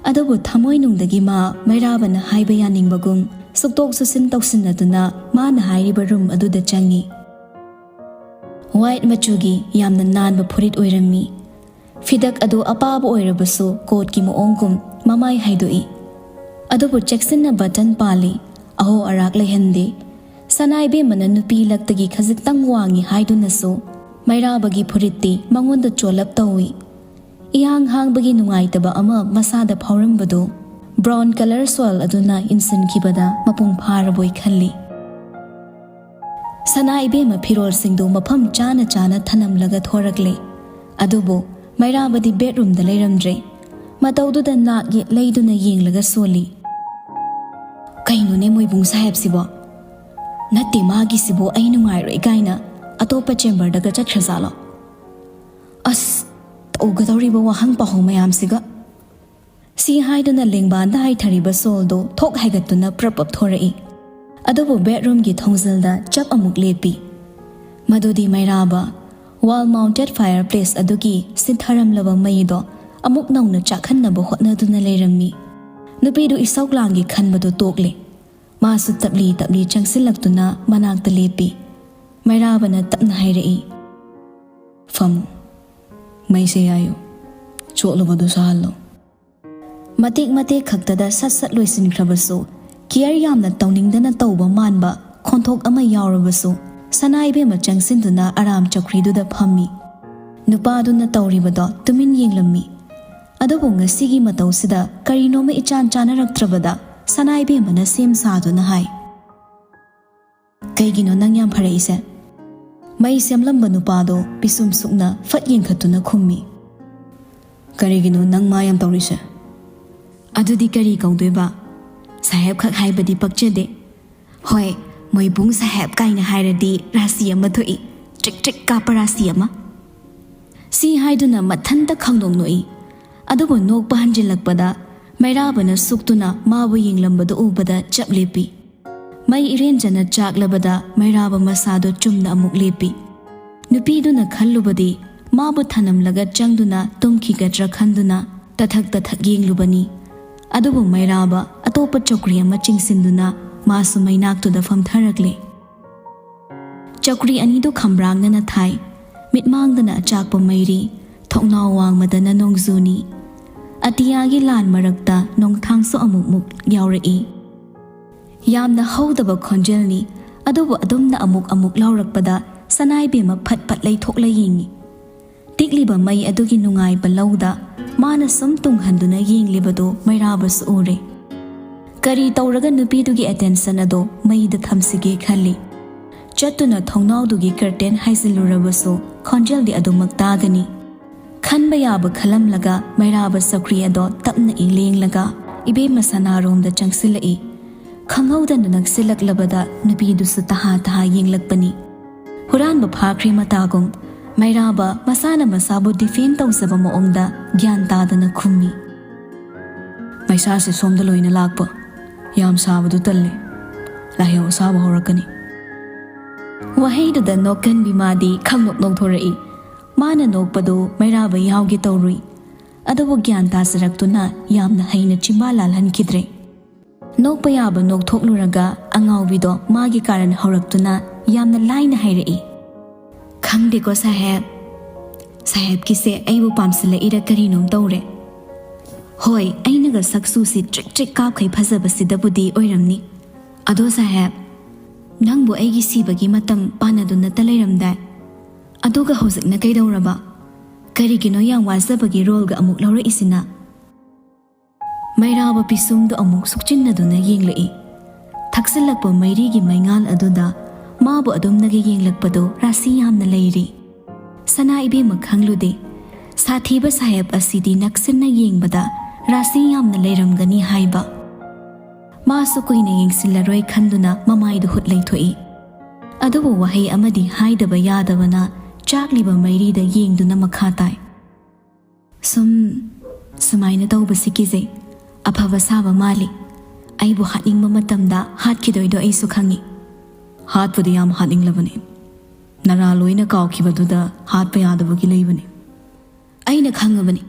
ꯑꯗꯨꯕꯨ ꯊꯃꯣꯏꯅꯨꯡꯗꯒꯤ ꯃꯥ ꯃꯩꯔꯥꯕꯅ ꯍꯥꯏꯕ ꯌꯥꯅꯤꯡꯕꯒꯨꯝ ꯁꯨꯛꯇꯣꯛ ꯁꯨꯁꯤꯟ ꯇꯧꯁꯤꯟꯅꯗꯨꯅ ꯃꯥꯅ ꯍꯥꯏꯔꯤꯕ ꯔꯨꯝ ꯑꯗꯨꯗ ꯆꯪꯉꯤ꯫ ꯋꯥꯏꯠ ꯃꯆꯨꯒꯤ ꯌꯥꯝꯅ ꯅꯥꯟꯕ ꯐꯨꯔꯤꯠ ꯑꯣꯏꯔꯝꯃꯤ꯫ ꯐꯤꯗꯛ ꯑꯗꯨ ꯑꯄꯥꯕ ꯑꯣꯏꯔꯕꯁꯨ ꯀꯣꯠꯀꯤ ꯃꯑꯣꯡꯒꯨꯝ ꯃꯃꯥꯏ ꯍꯥꯏꯗꯣꯛꯏ꯫ ꯑꯗꯨꯕꯨ ꯆꯦꯛꯁꯤꯟꯅ ꯕꯇꯟ ꯄꯥꯜꯂꯤ, ꯑꯍꯣ ꯑꯔꯥꯛ ꯂꯩꯍꯟꯗꯦ꯫ ꯁꯅꯥ ꯏꯕꯦꯝꯃꯅ ꯅꯨꯄꯤ ꯂꯛꯇꯒꯤ ꯈꯖꯤꯛꯇꯪ ꯋꯥꯡꯉꯤ ꯍꯥꯏꯗꯨꯅꯁꯨ ꯃꯩꯔꯥꯕꯒꯤ ꯐꯨꯔꯤꯠꯇꯤ ꯃꯉꯣꯟꯗ ꯆꯣꯜꯂꯞ ꯇꯧꯏ꯫ ꯏꯍꯥꯡ ꯍꯥꯡꯕꯒꯤ ꯅꯨꯡꯉꯥꯏꯇꯕ ꯑꯃ ꯃꯁꯥꯗ ꯐꯥꯎꯔꯝꯕꯗꯨ ꯕ꯭ꯔꯥꯎꯟ ꯀꯂꯔ ꯁ꯭ꯋꯥꯜ ꯑꯗꯨꯅ ꯏꯟꯁꯤꯟꯈꯤꯕꯗ ꯃꯄꯨꯡ ꯐꯥꯔꯕꯣꯏ ꯈꯜꯂꯤ꯫ ꯁꯅꯥ ꯏꯕꯦꯝꯃ ꯐꯤꯔꯣꯜꯁꯤꯡꯗꯨ ꯃꯐꯝ ꯆꯥꯅ ꯆꯥꯅ ꯊꯅꯝꯂꯒ ꯊꯣꯔꯛꯂꯦ꯫ ꯑꯗꯨꯕꯨ ꯃꯩꯔꯥꯕꯗꯤ ꯕꯦꯗꯔꯨꯝꯗ ꯂꯩꯔꯝꯗ꯭ꯔꯦ꯫ ꯃꯇꯧꯗꯨꯗ ꯅꯥꯛ ꯌꯦꯠ ꯂꯩꯗꯨꯅ ꯌꯦꯡꯂꯒ ꯁꯣꯜꯂꯤ꯫ "ꯀꯩꯅꯣꯅꯦ ꯃꯣꯏꯕꯨꯡ ꯁꯥꯍꯦꯕꯁꯤꯕꯣ? "ꯅꯠꯇꯦ, ꯃꯥꯒꯤꯁꯤꯕꯨ ꯑꯩ ꯅꯨꯡꯉꯥꯏꯔꯣꯏ ꯀꯥꯏꯅ ꯑꯇꯣꯞꯄ ꯆꯦꯝꯕꯔꯗꯒ ꯆꯠꯈ꯭ꯔꯖꯥꯠꯂꯣ? ꯑꯁ, ꯇꯧꯒꯗꯧꯔꯤꯕ ꯋꯥꯍꯪ ꯄꯥꯎꯍꯪ ꯃꯌꯥꯝꯁꯤꯒ!" ꯁꯤ ꯍꯥꯏꯗꯨꯅ ꯂꯦꯡꯕꯥꯟꯗ ꯍꯥꯏꯊꯔꯤꯕ ꯁꯣꯜꯗꯨ ꯊꯣꯛ ꯍꯥꯏꯒꯠꯇꯨꯅ ꯄ꯭ꯔꯞ ꯄꯞ ꯊꯣꯔꯛꯏ꯫ ꯑꯗꯨꯕꯨ ꯕꯦꯗꯔꯨꯝꯒꯤ ꯊꯣꯡꯖꯤꯜꯗ ꯆꯞ ꯑꯃꯨꯛ ꯂꯦꯞꯄꯤ꯫ ꯃꯗꯨꯗꯤ ꯃꯩꯔꯥꯕ, ꯋꯥꯜ ꯃꯥꯎꯟꯇꯦꯗ ꯐꯥꯌꯔ ꯄ꯭ꯂꯦꯁ ꯑꯗꯨꯒꯤ ꯁꯤꯟꯊꯔꯝꯂꯕ ꯃꯩꯗꯣ ꯑꯃꯨꯛ ꯅꯧꯅ ꯆꯥꯛꯍꯟꯅꯕ ꯍꯣꯠꯅꯗꯨꯅ ꯂꯩꯔꯝꯃꯤ꯫ ꯅꯨꯄꯤꯗꯨ ꯏꯁꯧ ꯂꯥꯡꯒꯦ ꯈꯟꯕꯗꯨ ꯇꯣꯛꯂꯦ꯫ ꯃꯥꯁꯨ ꯇꯞꯂꯤ ꯇꯞꯂꯤ ꯆꯪꯁꯤꯜꯂꯛꯇꯨꯅ ꯃꯅꯥꯛꯇ ꯂꯦꯞꯄꯤ꯫ ꯃꯩꯔꯥꯕꯅ ꯇꯞꯅ ꯍꯥꯏꯔꯛꯏ, "ꯐꯝꯃꯨ꯫ ꯃꯩꯁꯦ ꯌꯥꯏꯌꯨ꯫ ꯆꯣꯠꯂꯨꯕꯗꯨ ꯁꯥꯍꯜꯂꯣ꯫" ꯃꯇꯦꯛ ꯃꯇꯦꯛ ꯈꯛꯇꯗ ꯁꯠ ꯁꯠ ꯂꯣꯏꯁꯤꯟꯈ꯭ꯔꯕꯁꯨ, ꯀꯤꯌꯔ ꯌꯥꯝꯅ ꯇꯧꯅꯤꯡꯗꯅ ꯇꯧꯕ ꯃꯥꯟꯕ ꯈꯣꯟꯊꯣꯛ ꯑꯃ ꯌꯥꯎꯔꯕꯁꯨ, ꯁꯅꯥ ꯏꯕꯦꯝꯃ ꯆꯪꯁꯤꯟꯗꯨꯅ ꯑꯔꯥꯝ ꯆꯧꯀ꯭ꯔꯤꯗꯨꯗ ꯐꯝꯃꯤ꯫ ꯅꯨꯄꯥꯗꯨꯅ ꯇꯧꯔꯤꯕꯗꯣ ꯇꯨꯃꯤꯟ ꯌꯦꯡꯂꯝꯃꯤ꯫ ꯑꯗꯨꯕꯨ ꯉꯁꯤꯒꯤ ꯃꯇꯧꯁꯤꯗ ꯀꯔꯤꯅꯣꯃ ꯏꯆꯥꯟ ꯆꯥꯅꯔꯛꯇ꯭ꯔꯕꯗ ꯁꯅꯥ ꯏꯕꯦꯝꯃꯅ ꯁꯦꯝ ꯁꯥꯗꯨꯅ ꯍꯥꯏ, "ꯀꯩꯒꯤꯅꯣ ꯅꯪ ꯌꯥꯝ ꯐꯔꯛꯏꯁꯦ?" ꯃꯩ ꯁꯦꯝꯂꯝꯕ ꯅꯨꯄꯥꯗꯣ ꯄꯤꯁꯨꯝ ꯁꯨꯛꯅ ꯐꯠ ꯌꯦꯡꯈꯠꯇꯨꯅ ꯈꯨꯝꯃꯤ, "ꯀꯔꯤꯒꯤꯅꯣ ꯅꯪ ꯃꯥ ꯌꯥꯝ ꯇꯧꯔꯤꯁꯦ?" "ꯑꯗꯨꯗꯤ ꯀꯔꯤ ꯀꯧꯗꯣꯏꯕ? ꯁꯥꯍꯦꯕ ꯈꯛ ꯍꯥꯏꯕꯗꯤ ꯄꯛꯆꯗꯦ꯫ ꯍꯣꯏ, ꯃꯣꯏꯕꯨꯡ ꯁꯥꯍꯦꯕ ꯀꯥꯏꯅ ꯍꯥꯏꯔꯗꯤ ꯔꯥꯁꯤ ꯑꯃ ꯊꯣꯛꯏ, ꯇ꯭ꯔꯤꯛ ꯇ꯭ꯔꯤꯛ ꯀꯥꯞꯄ ꯔꯥꯁꯤ ꯑꯃ꯫" ꯁꯤ ꯍꯥꯏꯗꯨꯅ ꯃꯊꯟꯇ ꯈꯪꯅꯣꯛ ꯅꯣꯛꯏ꯫ ꯑꯗꯨꯕꯨ ꯅꯣꯛꯄ ꯍꯟꯖꯤꯜꯂꯛꯄꯗ ꯃꯩꯔꯥꯕꯅ ꯁꯨꯛꯇꯨꯅ ꯃꯥꯕꯨ ꯌꯦꯡꯂꯝꯕꯗꯨ ꯎꯕꯗ ꯆꯞ ꯂꯦꯞꯄꯤ꯫ ꯃꯩ ꯏꯔꯦꯟꯖꯅ ꯆꯥꯛꯂꯕꯗ ꯃꯩꯔꯥꯕ ꯃꯁꯥꯗꯨ ꯆꯨꯝꯅ ꯑꯃꯨꯛ ꯂꯦꯞꯄꯤ꯫ ꯅꯨꯄꯤꯗꯨꯅ ꯈꯜꯂꯨꯕꯗꯤ ꯃꯥꯕꯨ ꯊꯅꯝꯂꯒ ꯆꯪꯗꯨꯅ ꯇꯨꯝꯈꯤꯒꯗ꯭ꯔꯥ ꯈꯟꯗꯨꯅ ꯇꯊꯛ ꯇꯊꯛ ꯌꯦꯡꯂꯨꯕꯅꯤ꯫ ꯑꯗꯨꯕꯨ ꯃꯩꯔꯥꯕ ꯑꯇꯣꯞꯄ ꯆꯧꯀ꯭ꯔꯤ ꯑꯃ ꯆꯤꯡꯁꯤꯟꯗꯨꯅ ꯃꯥꯁꯨ ꯃꯩꯅꯥꯛꯇꯨꯗ ꯐꯝꯊꯔꯛꯂꯦ꯫ ꯆꯧꯀ꯭ꯔꯤ ꯑꯅꯤꯗꯨ ꯈꯝꯕ꯭ꯔꯥꯡꯅꯅ ꯊꯥꯏ꯫ ꯃꯤꯠꯃꯥꯡꯗꯅ ꯑꯆꯥꯛꯄ ꯃꯩꯔꯤ, ꯊꯣꯡꯅꯥꯎ ꯋꯥꯡꯃꯗꯅ ꯅꯣꯡꯖꯨꯅꯤ꯫ ꯑꯇꯤꯌꯥꯒꯤ ꯂꯥꯟ ꯃꯔꯛꯇ ꯅꯣꯡꯊꯥꯡꯁꯨ ꯑꯃꯨꯛꯃꯨꯛ ꯌꯥꯎꯔꯛꯏ꯫ ꯌꯥꯝꯅ ꯍꯧꯗꯕ ꯈꯣꯟꯖꯦꯜꯅꯤ, ꯑꯗꯨꯕꯨ ꯑꯗꯨꯝꯅ ꯑꯃꯨꯛ ꯑꯃꯨꯛ ꯂꯥꯎꯔꯛꯄꯗ ꯁꯅꯥꯏꯕꯦꯝꯃ ꯐꯠ ꯐꯠ ꯂꯩꯊꯣꯛꯂ ꯌꯦꯡꯉꯤ꯫ ꯇꯤꯛꯂꯤꯕ ꯃꯩ ꯑꯗꯨꯒꯤ ꯅꯨꯡꯉꯥꯏꯕ ꯂꯧꯗ ꯃꯥꯅ ꯁꯨꯝ ꯇꯨꯡꯍꯟꯗꯨꯅ ꯌꯦꯡꯂꯤꯕꯗꯨ ꯃꯩꯔꯥꯕꯁꯨ ꯎꯔꯦ꯫ ꯀꯔꯤ ꯇꯧꯔꯒ ꯅꯨꯄꯤꯗꯨꯒꯤ ꯑꯦꯇꯦꯟꯁꯟ ꯑꯗꯣ ꯃꯩꯗ ꯊꯝꯁꯤꯒꯦ ꯈꯜꯂꯤ꯫ ꯆꯠꯇꯨꯅ ꯊꯣꯡꯅꯥꯎꯗꯨꯒꯤ ꯀꯔꯇꯦꯟ ꯍꯥꯏꯖꯤꯜꯂꯨꯔꯕꯁꯨ ꯈꯣꯟꯖꯦꯜꯗꯤ ꯑꯗꯨꯃꯛ ꯇꯥꯒꯅꯤ꯫ ꯈꯟꯕ ꯌꯥꯕ ꯈꯜꯂꯝꯂꯒ ꯃꯩꯔꯥꯕ ꯆꯧꯀ꯭ꯔꯤ ꯑꯗꯣ ꯇꯞꯅ ꯏ ꯂꯦꯡꯂꯒ ꯏꯕꯦꯝꯃ ꯁꯅꯥꯔꯣꯝꯗ ꯆꯪꯁꯤꯜꯂꯛꯏ꯫ ꯈꯪꯍꯧꯗꯅ ꯅꯛꯁꯤꯜꯂꯛꯂꯕꯗ ꯅꯨꯄꯤꯗꯨꯁꯨ ꯇꯍꯥ ꯇꯍꯥ ꯌꯦꯡꯂꯛꯄꯅꯤ꯫ ꯍꯨꯔꯥꯟꯕ ꯐꯥꯈ꯭ꯔꯦ ꯃꯇꯥꯒꯨꯝ ꯃꯩꯔꯥꯕ ꯃꯁꯥꯅ ꯃꯁꯥꯕꯨ ꯗꯤꯐꯦꯟ ꯇꯧꯖꯕ ꯃꯑꯣꯡꯗ ꯒ꯭ꯌꯥꯟ ꯇꯥꯗꯅ ꯈꯨꯝꯃꯤ꯫ "ꯃꯩꯁꯥꯁꯦ ꯁꯣꯝꯗ ꯂꯣꯏꯅ ꯂꯥꯛꯄ꯫ ꯌꯥꯝ ꯁꯥꯕꯗꯨ ꯇꯜꯂꯦ꯫ ꯂꯥꯏꯍꯧ ꯑꯁꯥꯕ ꯍꯧꯔꯛꯀꯅꯤ꯫" ꯋꯥꯍꯩꯗꯨꯗ ꯅꯣꯛꯀꯟꯕꯤ ꯃꯥꯗꯤ ꯈꯪꯅꯣꯛ ꯅꯣꯛꯊꯣꯔꯛꯏ꯫ ꯃꯥꯅ ꯅꯣꯛꯄꯗꯨ ꯃꯩꯔꯥꯕ ꯌꯥꯎꯒꯦ ꯇꯧꯔꯨꯏ꯫ ꯑꯗꯨꯕꯨ ꯒ꯭ꯌꯥꯟ ꯇꯥꯖꯔꯛꯇꯨꯅ ꯌꯥꯝꯅ ꯍꯩꯅ ꯆꯤꯝꯕꯥꯜ ꯂꯥꯜꯍꯟꯈꯤꯗ꯭ꯔꯦ꯫ ꯅꯣꯛꯄ ꯌꯥꯕ ꯅꯣꯛꯊꯣꯛꯂꯨꯔꯒ ꯑꯉꯥꯎꯕꯤꯗꯣ ꯃꯥꯒꯤ ꯀꯥꯔꯟ ꯍꯧꯔꯛꯇꯨꯅ ꯌꯥꯝꯅ ꯂꯥꯏꯅ ꯍꯥꯏꯔꯛꯏ꯫ "ꯈꯪꯗꯦꯀꯣ ꯁꯥꯍꯦꯕ, ꯁꯥꯍꯦꯕꯀꯤꯁꯦ ꯑꯩꯕꯨ ꯄꯥꯝꯁꯤꯜꯂꯛꯏꯔ ꯀꯔꯤꯅꯣꯝ ꯇꯧꯔꯦ꯫ ꯍꯣꯏ, ꯑꯩꯅꯒ ꯁꯛ ꯆꯨꯁꯤ ꯇ꯭ꯔꯤꯛ ꯇ꯭ꯔꯤꯛ ꯀꯥꯞꯈꯩ ꯐꯖꯕꯁꯤꯗꯕꯨꯗꯤ ꯑꯣꯏꯔꯝꯅꯤ꯫ ꯑꯗꯣ ꯁꯥꯍꯦꯕ, ꯅꯪꯕꯨ ꯑꯩꯒꯤ ꯁꯤꯕꯒꯤ ꯃꯇꯝ ꯄꯥꯟꯅꯗꯨꯅꯇ ꯂꯩꯔꯝꯗꯥꯏ꯫ ꯑꯗꯨꯒ ꯍꯧꯖꯤꯛꯅ ꯀꯩꯗꯧꯔꯕ? ꯀꯔꯤꯒꯤꯅꯣ ꯌꯥꯝ ꯋꯥꯖꯕꯒꯤ ꯔꯣꯜꯒ ꯑꯃꯨꯛ ꯂꯧꯔꯛꯏꯁꯤꯅ?" ꯃꯩꯔꯥꯕ ꯄꯤꯁꯨꯝꯗꯨ ꯑꯃꯨꯛ ꯁꯨꯛꯆꯤꯟꯅꯗꯨꯅ ꯌꯦꯡꯂꯛꯏ꯫ ꯊꯛꯆꯤꯜꯂꯛꯄ ꯃꯩꯔꯤꯒꯤ ꯃꯩꯉꯥꯜ ꯑꯗꯨꯗ ꯃꯥꯕꯨ ꯑꯗꯨꯝꯅꯒ ꯌꯦꯡꯂꯛꯄꯗꯨ ꯔꯥꯁꯤ ꯌꯥꯝꯅ ꯂꯩꯔꯤ꯫ ꯁꯅꯥ ꯏꯕꯦꯝꯃ ꯈꯪꯂꯨꯗꯦ, ꯁꯥꯊꯤꯕ ꯁꯥꯍꯦꯕ ꯑꯁꯤꯗꯤ ꯅꯛꯁꯤꯟꯅ ꯌꯦꯡꯕꯗ ꯔꯥꯁꯤ ꯌꯥꯝꯅ ꯂꯩꯔꯝꯒꯅꯤ ꯍꯥꯏꯕ꯫ ꯃꯥꯁꯨ ꯀꯨꯏꯅ ꯌꯦꯡꯁꯤꯜꯂꯔꯣꯏ ꯈꯟꯗꯨꯅ ꯃꯃꯥꯏꯗꯨ ꯍꯨꯠ ꯂꯩꯊꯣꯛꯏ꯫ ꯑꯗꯨꯕꯨ ꯋꯥꯍꯩ ꯑꯃꯗꯤ ꯍꯥꯏꯗꯕ ꯌꯥꯗꯕꯅ ꯆꯥꯛꯂꯤꯕ ꯃꯩꯔꯤꯗ ꯌꯦꯡꯗꯨꯅ ꯃꯈꯥ ꯇꯥꯏ꯫ "ꯁꯨꯝ ꯁꯨꯃꯥꯏꯅ ꯇꯧꯕꯁꯤ ꯀꯤꯖꯩ꯫ ꯑꯐꯕ ꯁꯥꯕ ꯃꯥꯜꯂꯤ꯫ ꯑꯩꯕꯨ ꯍꯥꯠꯅꯤꯡꯕ ꯃꯇꯝꯗ ꯍꯥꯠꯈꯤꯗꯣꯏꯗꯣ ꯑꯩꯁꯨ ꯈꯪꯉꯤ꯫" "ꯍꯥꯠꯄꯗꯤ ꯌꯥꯝ ꯍꯥꯠꯅꯤꯡꯂꯕꯅꯤ꯫ ꯅꯔꯥ ꯂꯣꯏꯅ ꯀꯥꯎꯈꯤꯕꯗꯨꯗ ꯍꯥꯠꯄ ꯌꯥꯗꯕꯒꯤ ꯂꯩꯕꯅꯤ꯫" "ꯑꯩꯅ ꯈꯪꯉꯕꯅꯤ꯫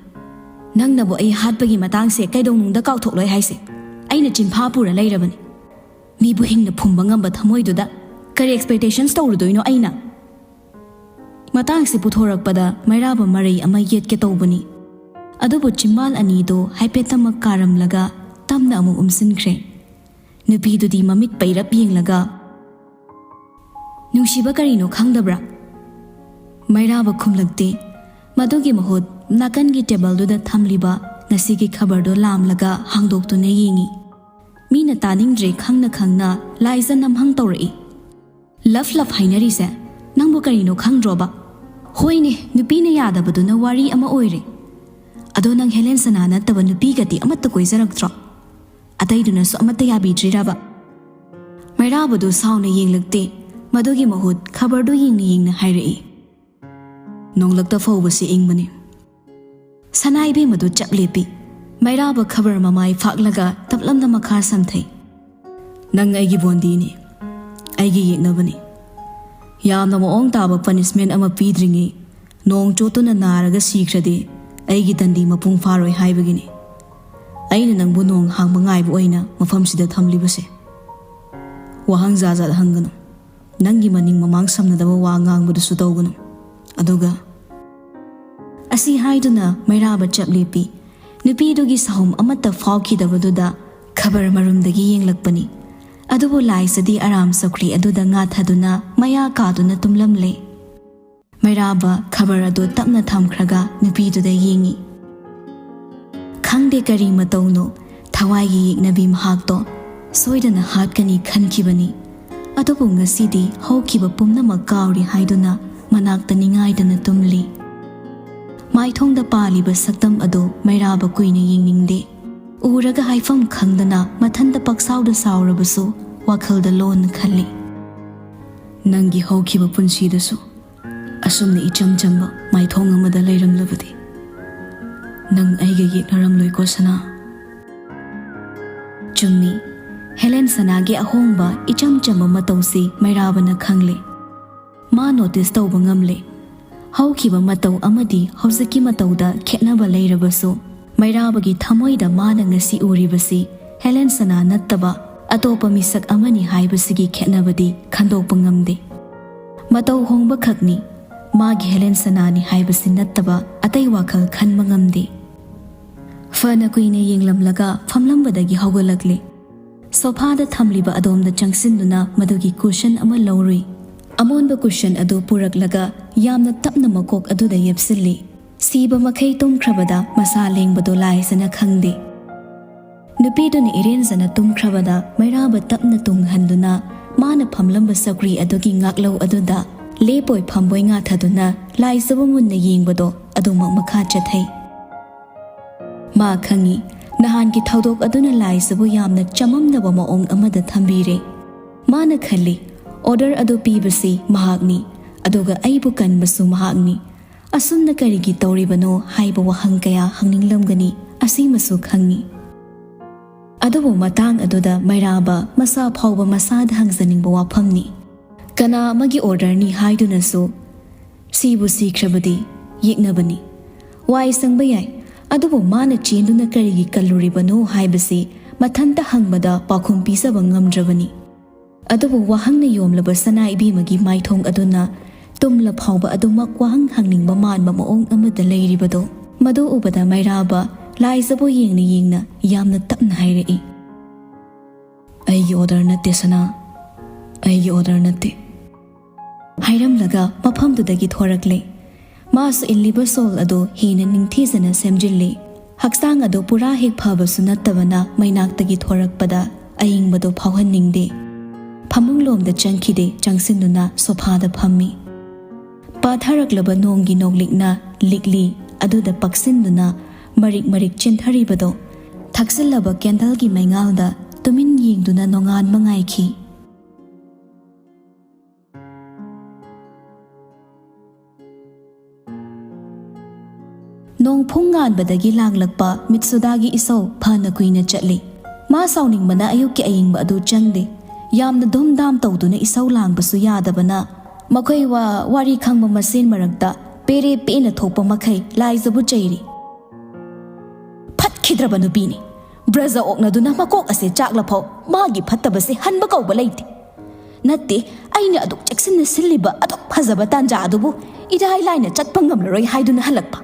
ꯅꯪꯅꯕꯨ ꯑꯩ ꯍꯥꯠꯄꯒꯤ ꯃꯇꯥꯡꯁꯦ ꯀꯩꯗꯧꯅꯨꯡꯗ ꯀꯥꯎꯊꯣꯛꯂꯣꯏ ꯍꯥꯏꯁꯦ꯫ ꯑꯩꯅ ꯆꯤꯟꯐꯥ ꯄꯨꯔ ꯂꯩꯔꯕꯅꯤ꯫ ꯃꯤꯕꯨ ꯍꯤꯡꯅ ꯐꯨꯝꯕ ꯉꯝꯕ ꯊꯃꯣꯏꯗꯨꯗ ꯀꯔꯤ ꯑꯦꯛꯁꯄꯦꯛꯇꯦꯁꯟꯁ ꯇꯧꯔꯨꯗꯣꯏꯅꯣ ꯑꯩꯅ?" ꯃꯇꯥꯡꯁꯤ ꯄꯨꯊꯣꯔꯛꯄꯗ ꯃꯩꯔꯥꯕ ꯃꯔꯩ ꯑꯃ ꯌꯦꯠꯀꯦ ꯇꯧꯕꯅꯤ꯫ ꯑꯗꯨꯕꯨ ꯆꯤꯝꯕꯥꯜ ꯑꯅꯤꯗꯨ ꯍꯥꯏꯐꯦꯠꯇꯃꯛ ꯀꯥꯔꯝꯂꯒ ꯇꯞꯅ ꯑꯃꯨꯛ ꯎꯝꯁꯤꯟꯈ꯭ꯔꯦ꯫ ꯅꯨꯄꯤꯗꯨꯗꯤ ꯃꯃꯤꯠ ꯄꯩꯔꯞ ꯌꯦꯡꯂꯒ, "ꯅꯨꯡꯁꯤꯕ ꯀꯔꯤꯅꯣ ꯈꯪꯗꯕ꯭ꯔꯥ?" ꯃꯩꯔꯥꯕ ꯈꯨꯝꯂꯛꯇꯦ꯫ ꯃꯗꯨꯒꯤ ꯃꯍꯨꯠ ꯅꯥꯀꯟꯒꯤ ꯇꯦꯕꯜꯗꯨꯗ ꯊꯝꯂꯤꯕ ꯉꯁꯤꯒꯤ ꯈꯕꯔꯗꯨ ꯂꯥꯝꯂꯒ ꯍꯥꯡꯗꯣꯛꯇꯨꯅ ꯌꯦꯡꯏ꯫ ꯃꯤꯅ ꯇꯥꯅꯤꯡꯗ꯭ꯔꯦ ꯈꯪꯅ ꯈꯪꯅ ꯂꯥꯏꯖ ꯅꯝꯍꯪ ꯇꯧꯔꯛꯏ꯫ "ꯂꯞ ꯂꯞ ꯍꯥꯏꯅꯔꯤꯁꯦ ꯅꯪꯕꯨ ꯀꯔꯤꯅꯣ ꯈꯪꯗ꯭ꯔꯣꯕ? ꯍꯣꯏꯅꯦ, ꯅꯨꯄꯤꯅ ꯌꯥꯗꯕꯗꯨꯅ ꯋꯥꯔꯤ ꯑꯃ ꯑꯣꯏꯔꯦ꯫ ꯑꯗꯣ ꯅꯪ ꯍꯦꯂꯦꯟ ꯁꯅꯥ ꯅꯠꯇꯕ ꯅꯨꯄꯤꯒꯗꯤ ꯑꯃꯠꯇ ꯀꯣꯏꯖꯔꯛꯇ꯭ꯔꯣ? ꯑꯇꯩꯗꯨꯅꯁꯨ ꯑꯃꯠꯇ ꯌꯥꯕꯤꯗ꯭ꯔꯤꯔꯕ?" ꯃꯩꯔꯥꯕꯗꯨ ꯁꯥꯎꯅ ꯌꯦꯡꯂꯛꯇꯦ꯫ ꯃꯗꯨꯒꯤ ꯃꯍꯨꯠ ꯈꯕꯔꯗꯨ ꯌꯦꯡꯅ ꯌꯦꯡꯅ ꯍꯥꯏꯔꯛꯏ, "ꯅꯣꯡꯂꯛꯇ ꯐꯧꯕꯁꯤ ꯏꯪꯕꯅꯤ"꯫ ꯁꯅꯥ ꯏꯕꯦꯝꯃꯗꯨ ꯆꯞ ꯂꯦꯞꯄꯤ꯫ ꯃꯩꯔꯥꯕ ꯈꯕꯔ ꯃꯃꯥꯏ ꯐꯥꯛꯂꯒ ꯇꯞꯂꯞꯅ ꯃꯈꯥ ꯁꯝꯊꯩ꯫ "ꯅꯪ ꯑꯩꯒꯤ ꯕꯣꯟꯗꯤꯅꯤ, ꯑꯩꯒꯤ ꯌꯦꯛꯅꯕꯅꯤ꯫ ꯌꯥꯝꯅ ꯃꯑꯣꯡ ꯇꯥꯕ ꯄꯅꯤꯁꯃꯦꯟ ꯑꯃ ꯄꯤꯗ꯭ꯔꯤꯉꯩ ꯅꯣꯡ ꯆꯣꯠꯇꯨꯅ ꯅꯥꯔꯒ ꯁꯤꯈ꯭ꯔꯗꯤ ꯑꯩꯒꯤ ꯗꯟꯗꯤ ꯃꯄꯨꯡ ꯐꯥꯔꯣꯏ ꯍꯥꯏꯕꯒꯤꯅꯤ ꯑꯩꯅ ꯅꯪꯕꯨ ꯅꯣꯡ ꯍꯥꯡꯕ ꯉꯥꯏꯕ ꯑꯣꯏꯅ ꯃꯐꯝꯁꯤꯗ ꯊꯝꯂꯤꯕꯁꯦ꯫ ꯋꯥꯍꯪ ꯖꯥꯠ ꯖꯥꯠ ꯍꯪꯒꯅꯨ꯫ ꯅꯪꯒꯤ ꯃꯅꯤꯡ ꯃꯃꯥꯡ ꯁꯝꯅꯗꯕ ꯋꯥ ꯉꯥꯡꯕꯗꯨꯁꯨ ꯇꯧꯒꯅꯨ꯫ ꯑꯗꯨꯒ" ꯑꯁꯤ ꯍꯥꯏꯗꯨꯅ ꯃꯩꯔꯥꯕ ꯆꯞ ꯂꯦꯞꯄꯤ꯫ ꯅꯨꯄꯤꯗꯨꯒꯤ ꯁꯥꯍꯨꯝ ꯑꯃꯠꯇ ꯐꯥꯎꯈꯤꯗꯕꯗꯨꯗ ꯈꯕꯔ ꯃꯔꯨꯝꯗꯒꯤ ꯌꯦꯡꯂꯛꯄꯅꯤ꯫ ꯑꯗꯨꯕꯨ ꯂꯥꯏꯁꯗꯤ ꯑꯔꯥꯝ ꯆꯧꯀ꯭ꯔꯤ ꯑꯗꯨꯗ ꯉꯥꯊꯗꯨꯅ ꯃꯌꯥ ꯀꯥꯗꯨꯅ ꯇꯨꯝꯂꯝꯂꯦ꯫ ꯃꯩꯔꯥꯕ ꯈꯕꯔ ꯑꯗꯨ ꯇꯞꯅ ꯊꯝꯈ꯭ꯔꯒ ꯅꯨꯄꯤꯗꯨꯗ ꯌꯦꯡꯉꯤ꯫ ꯈꯪꯗꯦ ꯀꯔꯤ ꯃꯇꯧꯅꯣ, ꯊꯋꯥꯏꯒꯤ ꯌꯦꯛꯅꯕꯤ ꯃꯍꯥꯛꯇꯣ ꯁꯣꯏꯗꯅ ꯍꯥꯠꯀꯅꯤ ꯈꯟꯈꯤꯕꯅꯤ꯫ ꯑꯗꯨꯕꯨ ꯉꯁꯤꯗꯤ ꯍꯧꯈꯤꯕ ꯄꯨꯝꯅꯃꯛ ꯀꯥꯎꯔꯤ ꯍꯥꯏꯗꯨꯅ ꯃꯅꯥꯛꯇ ꯅꯤꯡꯉꯥꯏꯗꯅ ꯇꯨꯝꯂꯤ꯫ ꯃꯥꯏꯊꯣꯡꯗ ꯄꯥꯜꯂꯤꯕ ꯁꯛꯇꯝ ꯑꯗꯨ ꯃꯩꯔꯥꯕ ꯀꯨꯏꯅ ꯌꯦꯡꯅꯤꯡꯗꯦ꯫ ꯎꯔꯒ ꯍꯥꯏꯐꯝ ꯈꯪꯗꯅ ꯃꯊꯟꯇ ꯄꯛꯁꯥꯎꯗ ꯁꯥꯎꯔꯕꯁꯨ ꯋꯥꯈꯜꯗ ꯂꯣꯟꯅ ꯈꯜꯂꯤ, "ꯅꯪꯒꯤ ꯍꯧꯈꯤꯕ ꯄꯨꯟꯁꯤꯗꯁꯨ ꯑꯁꯨꯝꯅ ꯏꯆꯝ ꯆꯝꯕ ꯃꯥꯏꯊꯣꯡ ꯑꯃꯗ ꯂꯩꯔꯝꯂꯕꯗꯤ ꯅꯪ ꯑꯩꯒ ꯌꯦꯛꯅꯔꯝꯂꯣꯏꯀꯣ ꯁꯅꯥ"꯫ ꯆꯨꯝꯃꯤ, ꯍꯦꯂꯦꯟ ꯁꯅꯥꯒꯤ ꯑꯍꯣꯡꯕ ꯏꯆꯝ ꯆꯝꯕ ꯃꯇꯧꯁꯤ ꯃꯩꯔꯥꯕꯅ ꯈꯪꯂꯦ꯫ ꯃꯥ ꯅꯣꯇꯤꯁ ꯇꯧꯕ ꯉꯝꯂꯦ꯫ ꯍꯧꯈꯤꯕ ꯃꯇꯧ ꯑꯃꯗꯤ ꯍꯧꯖꯤꯛꯀꯤ ꯃꯇꯧꯗ ꯈꯦꯠꯅꯕ ꯂꯩꯔꯕꯁꯨ, ꯃꯩꯔꯥꯕꯒꯤ ꯊꯃꯣꯏꯗ ꯃꯥꯅ ꯉꯁꯤ ꯎꯔꯤꯕꯁꯤ ꯍꯦꯂꯦꯟ ꯁꯅꯥ ꯅꯠꯇꯕ ꯑꯇꯣꯞꯄ ꯃꯤꯁꯛ ꯑꯃꯅꯤ ꯍꯥꯏꯕꯁꯤꯒꯤ ꯈꯦꯠꯅꯕꯗꯤ ꯈꯟꯗꯣꯛꯄ ꯉꯝꯗꯦ꯫ ꯃꯇꯧ ꯍꯣꯡꯕ ꯈꯛꯅꯤ, ꯃꯥꯒꯤ ꯍꯦꯂꯦꯟ ꯁꯅꯥꯅꯤ ꯍꯥꯏꯕꯁꯤ ꯅꯠꯇꯕ ꯑꯇꯩ ꯋꯥꯈꯜ ꯈꯟꯕ ꯉꯝꯗꯦ꯫ ꯐꯅ ꯀꯨꯏꯅ ꯌꯦꯡꯂꯝꯂꯒ ꯐꯝꯂꯝꯕꯗꯒꯤ ꯍꯧꯒꯠꯂꯛꯂꯦ꯫ ꯁꯣꯐꯥꯗ ꯊꯝꯂꯤꯕ ꯑꯗꯣꯝꯗ ꯆꯪꯁꯤꯟꯗꯨꯅ ꯃꯗꯨꯒꯤ ꯀꯨꯁꯟ ꯑꯃ ꯂꯧꯔꯨꯏ꯫ ꯑꯃꯣꯟꯕ ꯀꯨꯁꯟ ꯑꯗꯨ ꯄꯨꯔꯛꯂꯒ ꯌꯥꯝꯅ ꯇꯞꯅ ꯃꯀꯣꯛ ꯑꯗꯨꯗ ꯌꯦꯞꯁꯤꯜꯂꯤ꯫ ꯁꯤꯕ ꯃꯈꯩ ꯇꯨꯝꯈ꯭ꯔꯕꯗ ꯃꯁꯥ ꯂꯦꯡꯕꯗꯣ ꯂꯥꯏꯖꯅ ꯈꯪꯗꯦ꯫ ꯅꯨꯄꯤꯗꯨꯅ ꯏꯔꯦꯟꯖꯅ ꯇꯨꯝꯈ꯭ꯔꯕꯗ ꯃꯩꯔꯥꯕ ꯇꯞꯅ ꯇꯨꯡꯍꯟꯗꯨꯅ ꯃꯥꯅ ꯐꯝꯂꯝꯕ ꯆꯧꯀ꯭ꯔꯤ ꯑꯗꯨꯒꯤ ꯉꯥꯛꯂꯧ ꯑꯗꯨꯗ ꯂꯦꯞꯄꯣꯏ ꯐꯝꯕꯣꯏ ꯉꯥꯊꯗꯨꯅ ꯂꯥꯏꯖꯕꯨ ꯃꯨꯟꯅ ꯌꯦꯡꯕꯗꯣ ꯑꯗꯨꯃꯛ ꯃꯈꯥ ꯆꯠꯊꯩ꯫ ꯃꯥ ꯈꯪꯏ, ꯅꯍꯥꯟꯒꯤ ꯊꯧꯗꯣꯛ ꯑꯗꯨꯅ ꯂꯥꯏꯖꯕꯨ ꯌꯥꯝꯅ ꯆꯃꯝꯅꯕ ꯃꯑꯣꯡ ꯑꯃꯗ ꯊꯝꯕꯤꯔꯦ꯫ ꯃꯥꯅ ꯈꯜꯂꯤ, ꯑꯣꯔꯗꯔ ꯑꯗꯨ ꯄꯤꯕꯁꯤ ꯃꯍꯥꯛꯅꯤ, ꯑꯗꯨꯒ ꯑꯩꯕꯨ ꯀꯟꯕꯁꯨ ꯃꯍꯥꯛꯅꯤ꯫ ꯑꯁꯨꯝꯅ ꯀꯔꯤꯒꯤ ꯇꯧꯔꯤꯕꯅꯣ ꯍꯥꯏꯕ ꯋꯥꯍꯪ ꯀꯌꯥ ꯍꯪꯅꯤꯡꯂꯝꯒꯅꯤ, ꯑꯁꯤꯃꯁꯨ ꯈꯪꯏ꯫ ꯑꯗꯨꯕꯨ ꯃꯇꯥꯡ ꯑꯗꯨꯗ ꯃꯩꯔꯥꯕ ꯃꯁꯥ ꯐꯥꯎꯕ ꯃꯁꯥꯗ ꯍꯪꯖꯅꯤꯡꯕ ꯋꯥꯐꯝꯅꯤ꯫ ꯀꯅꯥ ꯑꯃꯒꯤ ꯑꯣꯔꯗꯔꯅꯤ ꯍꯥꯏꯗꯨꯅꯁꯨ ꯁꯤꯕꯨ ꯁꯤꯈ꯭ꯔꯕꯗꯤ ꯌꯦꯛꯅꯕꯅꯤ꯫ ꯋꯥꯏ ꯁꯪꯕ ꯌꯥꯏ, ꯑꯗꯨꯕꯨ ꯃꯥꯅ ꯆꯦꯟꯗꯨꯅ ꯀꯔꯤꯒꯤ ꯀꯜꯂꯨꯔꯤꯕꯅꯣ ꯍꯥꯏꯕꯁꯤ ꯃꯊꯟꯇ ꯍꯪꯕꯗ ꯄꯥꯎꯈꯨꯝ ꯄꯤꯖꯕ ꯉꯝꯗ꯭ꯔꯕꯅꯤ꯫ ꯑꯗꯨꯕꯨ ꯋꯥꯍꯪꯅ ꯌꯣꯝꯂꯕ ꯁꯅꯥ ꯏꯕꯦꯝꯃꯒꯤ ꯃꯥꯏꯊꯣꯡ ꯑꯗꯨꯅ ꯇꯨꯝꯂ ꯐꯥꯎꯕ ꯑꯗꯨꯃꯛ ꯋꯥꯍꯪ ꯍꯪꯅꯤꯡꯕ ꯃꯥꯟꯕ ꯃꯑꯣꯡ ꯑꯃꯗ ꯂꯩꯔꯤꯕꯗꯣ, ꯃꯗꯨ ꯎꯕꯗ ꯃꯩꯔꯥꯕ ꯂꯥꯏꯖꯕꯨ ꯌꯦꯡꯅ ꯌꯦꯡꯅ ꯌꯥꯝꯅ ꯇꯞꯅ ꯍꯥꯏꯔꯛꯏ, "ꯑꯩꯒꯤ ꯑꯣꯔꯗꯔ ꯅꯠꯇꯦ ꯁꯅꯥ, ꯑꯩꯒꯤ ꯑꯣꯔꯗꯔ ꯅꯠꯇꯦ," ꯍꯥꯏꯔꯝꯂꯒ ꯃꯐꯝꯗꯨꯗꯒꯤ ꯊꯣꯔꯛꯂꯦ꯫ ꯃꯥꯁꯨ ꯏꯜꯂꯤꯕ ꯁꯣꯜ ꯑꯗꯨ ꯍꯦꯟꯅ ꯅꯤꯡꯊꯤꯖꯅ ꯁꯦꯝꯖꯤꯜꯂꯤ꯫ ꯍꯛꯆꯥꯡ ꯑꯗꯨ ꯄꯨꯔꯥ ꯍꯦꯛ ꯐꯕꯁꯨ ꯅꯠꯇꯕꯅ ꯃꯩꯅꯥꯛꯇꯒꯤ ꯊꯣꯔꯛꯄꯗ ꯑꯏꯪꯕꯗꯨ ꯐꯥꯎꯍꯟꯅꯤꯡꯗꯦ꯫ ꯐꯃꯨꯡꯂꯣꯝꯗ ꯆꯪꯈꯤꯗꯦ, ꯆꯪꯁꯤꯟꯗꯨꯅ ꯁꯣꯐꯥꯗ ꯐꯝꯃꯤ꯫ ꯄꯥꯊꯔꯛꯂꯕ ꯅꯣꯡꯒꯤ ꯅꯣꯡꯂꯤꯛꯅ ꯂꯤꯛꯂꯤ ꯑꯗꯨꯗ ꯄꯛꯁꯤꯟꯗꯨꯅ ꯃꯔꯤꯛ ꯃꯔꯤꯛ ꯆꯦꯟꯊꯔꯤꯕꯗꯣ ꯊꯛꯆꯤꯜꯂꯕ ꯀꯦꯟꯗꯜꯒꯤ ꯃꯩꯉꯥꯜꯗ ꯇꯨꯃꯤꯟ ꯌꯦꯡꯗꯨꯅ ꯅꯣꯡꯉꯥꯟꯕ ꯉꯥꯏꯈꯤ꯫ ꯅꯣꯡ ꯐꯨꯡ ꯉꯥꯟꯕꯗꯒꯤ ꯂꯥꯡꯂꯛꯄ ꯃꯤꯠꯁꯨꯗꯥꯒꯤ ꯏꯁꯧ ꯐꯅ ꯀꯨꯏꯅ ꯆꯠꯂꯤ꯫ ꯃꯥ ꯁꯥꯎꯅꯤꯡꯕꯅ ꯑꯌꯨꯛꯀꯤ ꯑꯏꯪꯕ ꯑꯗꯨ ꯆꯪꯗꯦ꯫ ꯌꯥꯝꯅ ꯙꯨꯝꯙꯥꯝ ꯇꯧꯗꯨꯅ ꯏꯁꯧ ꯂꯥꯡꯕꯁꯨ ꯌꯥꯗꯕꯅ ꯃꯈꯣꯏ ꯋꯥ ꯋꯥꯔꯤ ꯈꯪꯕ ꯃꯁꯦꯟ ꯃꯔꯛꯇ ꯄꯦꯔꯦ ꯄꯦꯅ ꯊꯣꯛꯄ ꯃꯈꯩ ꯂꯥꯏꯖꯕꯨ ꯆꯩꯔꯤ꯫ "ꯐꯠꯈꯤꯗ꯭ꯔꯕ ꯅꯨꯄꯤꯅꯤ꯫ ꯕ꯭ꯔꯖ ꯑꯣꯛꯅꯗꯨꯅ ꯃꯀꯣꯛ ꯑꯁꯦ ꯆꯥꯛꯂꯐꯥꯎ ꯃꯥꯒꯤ ꯐꯠꯇꯕꯁꯦ ꯍꯟꯕ ꯀꯧꯕ ꯂꯩꯇꯦ꯫ ꯅꯠꯇꯦ, ꯑꯩꯅ ꯑꯗꯨꯛ ꯆꯦꯛꯁꯤꯟꯅ ꯁꯤꯜꯂꯤꯕ ꯑꯗꯨꯛ ꯐꯖꯕ ꯇꯥꯟꯖꯥ ꯑꯗꯨꯕꯨ ꯏꯔꯥꯏ ꯂꯥꯏꯅ ꯆꯠꯄ ꯉꯝꯂꯔꯣꯏ ꯍꯥꯏꯗꯨꯅ ꯍꯜꯂꯛꯄ꯫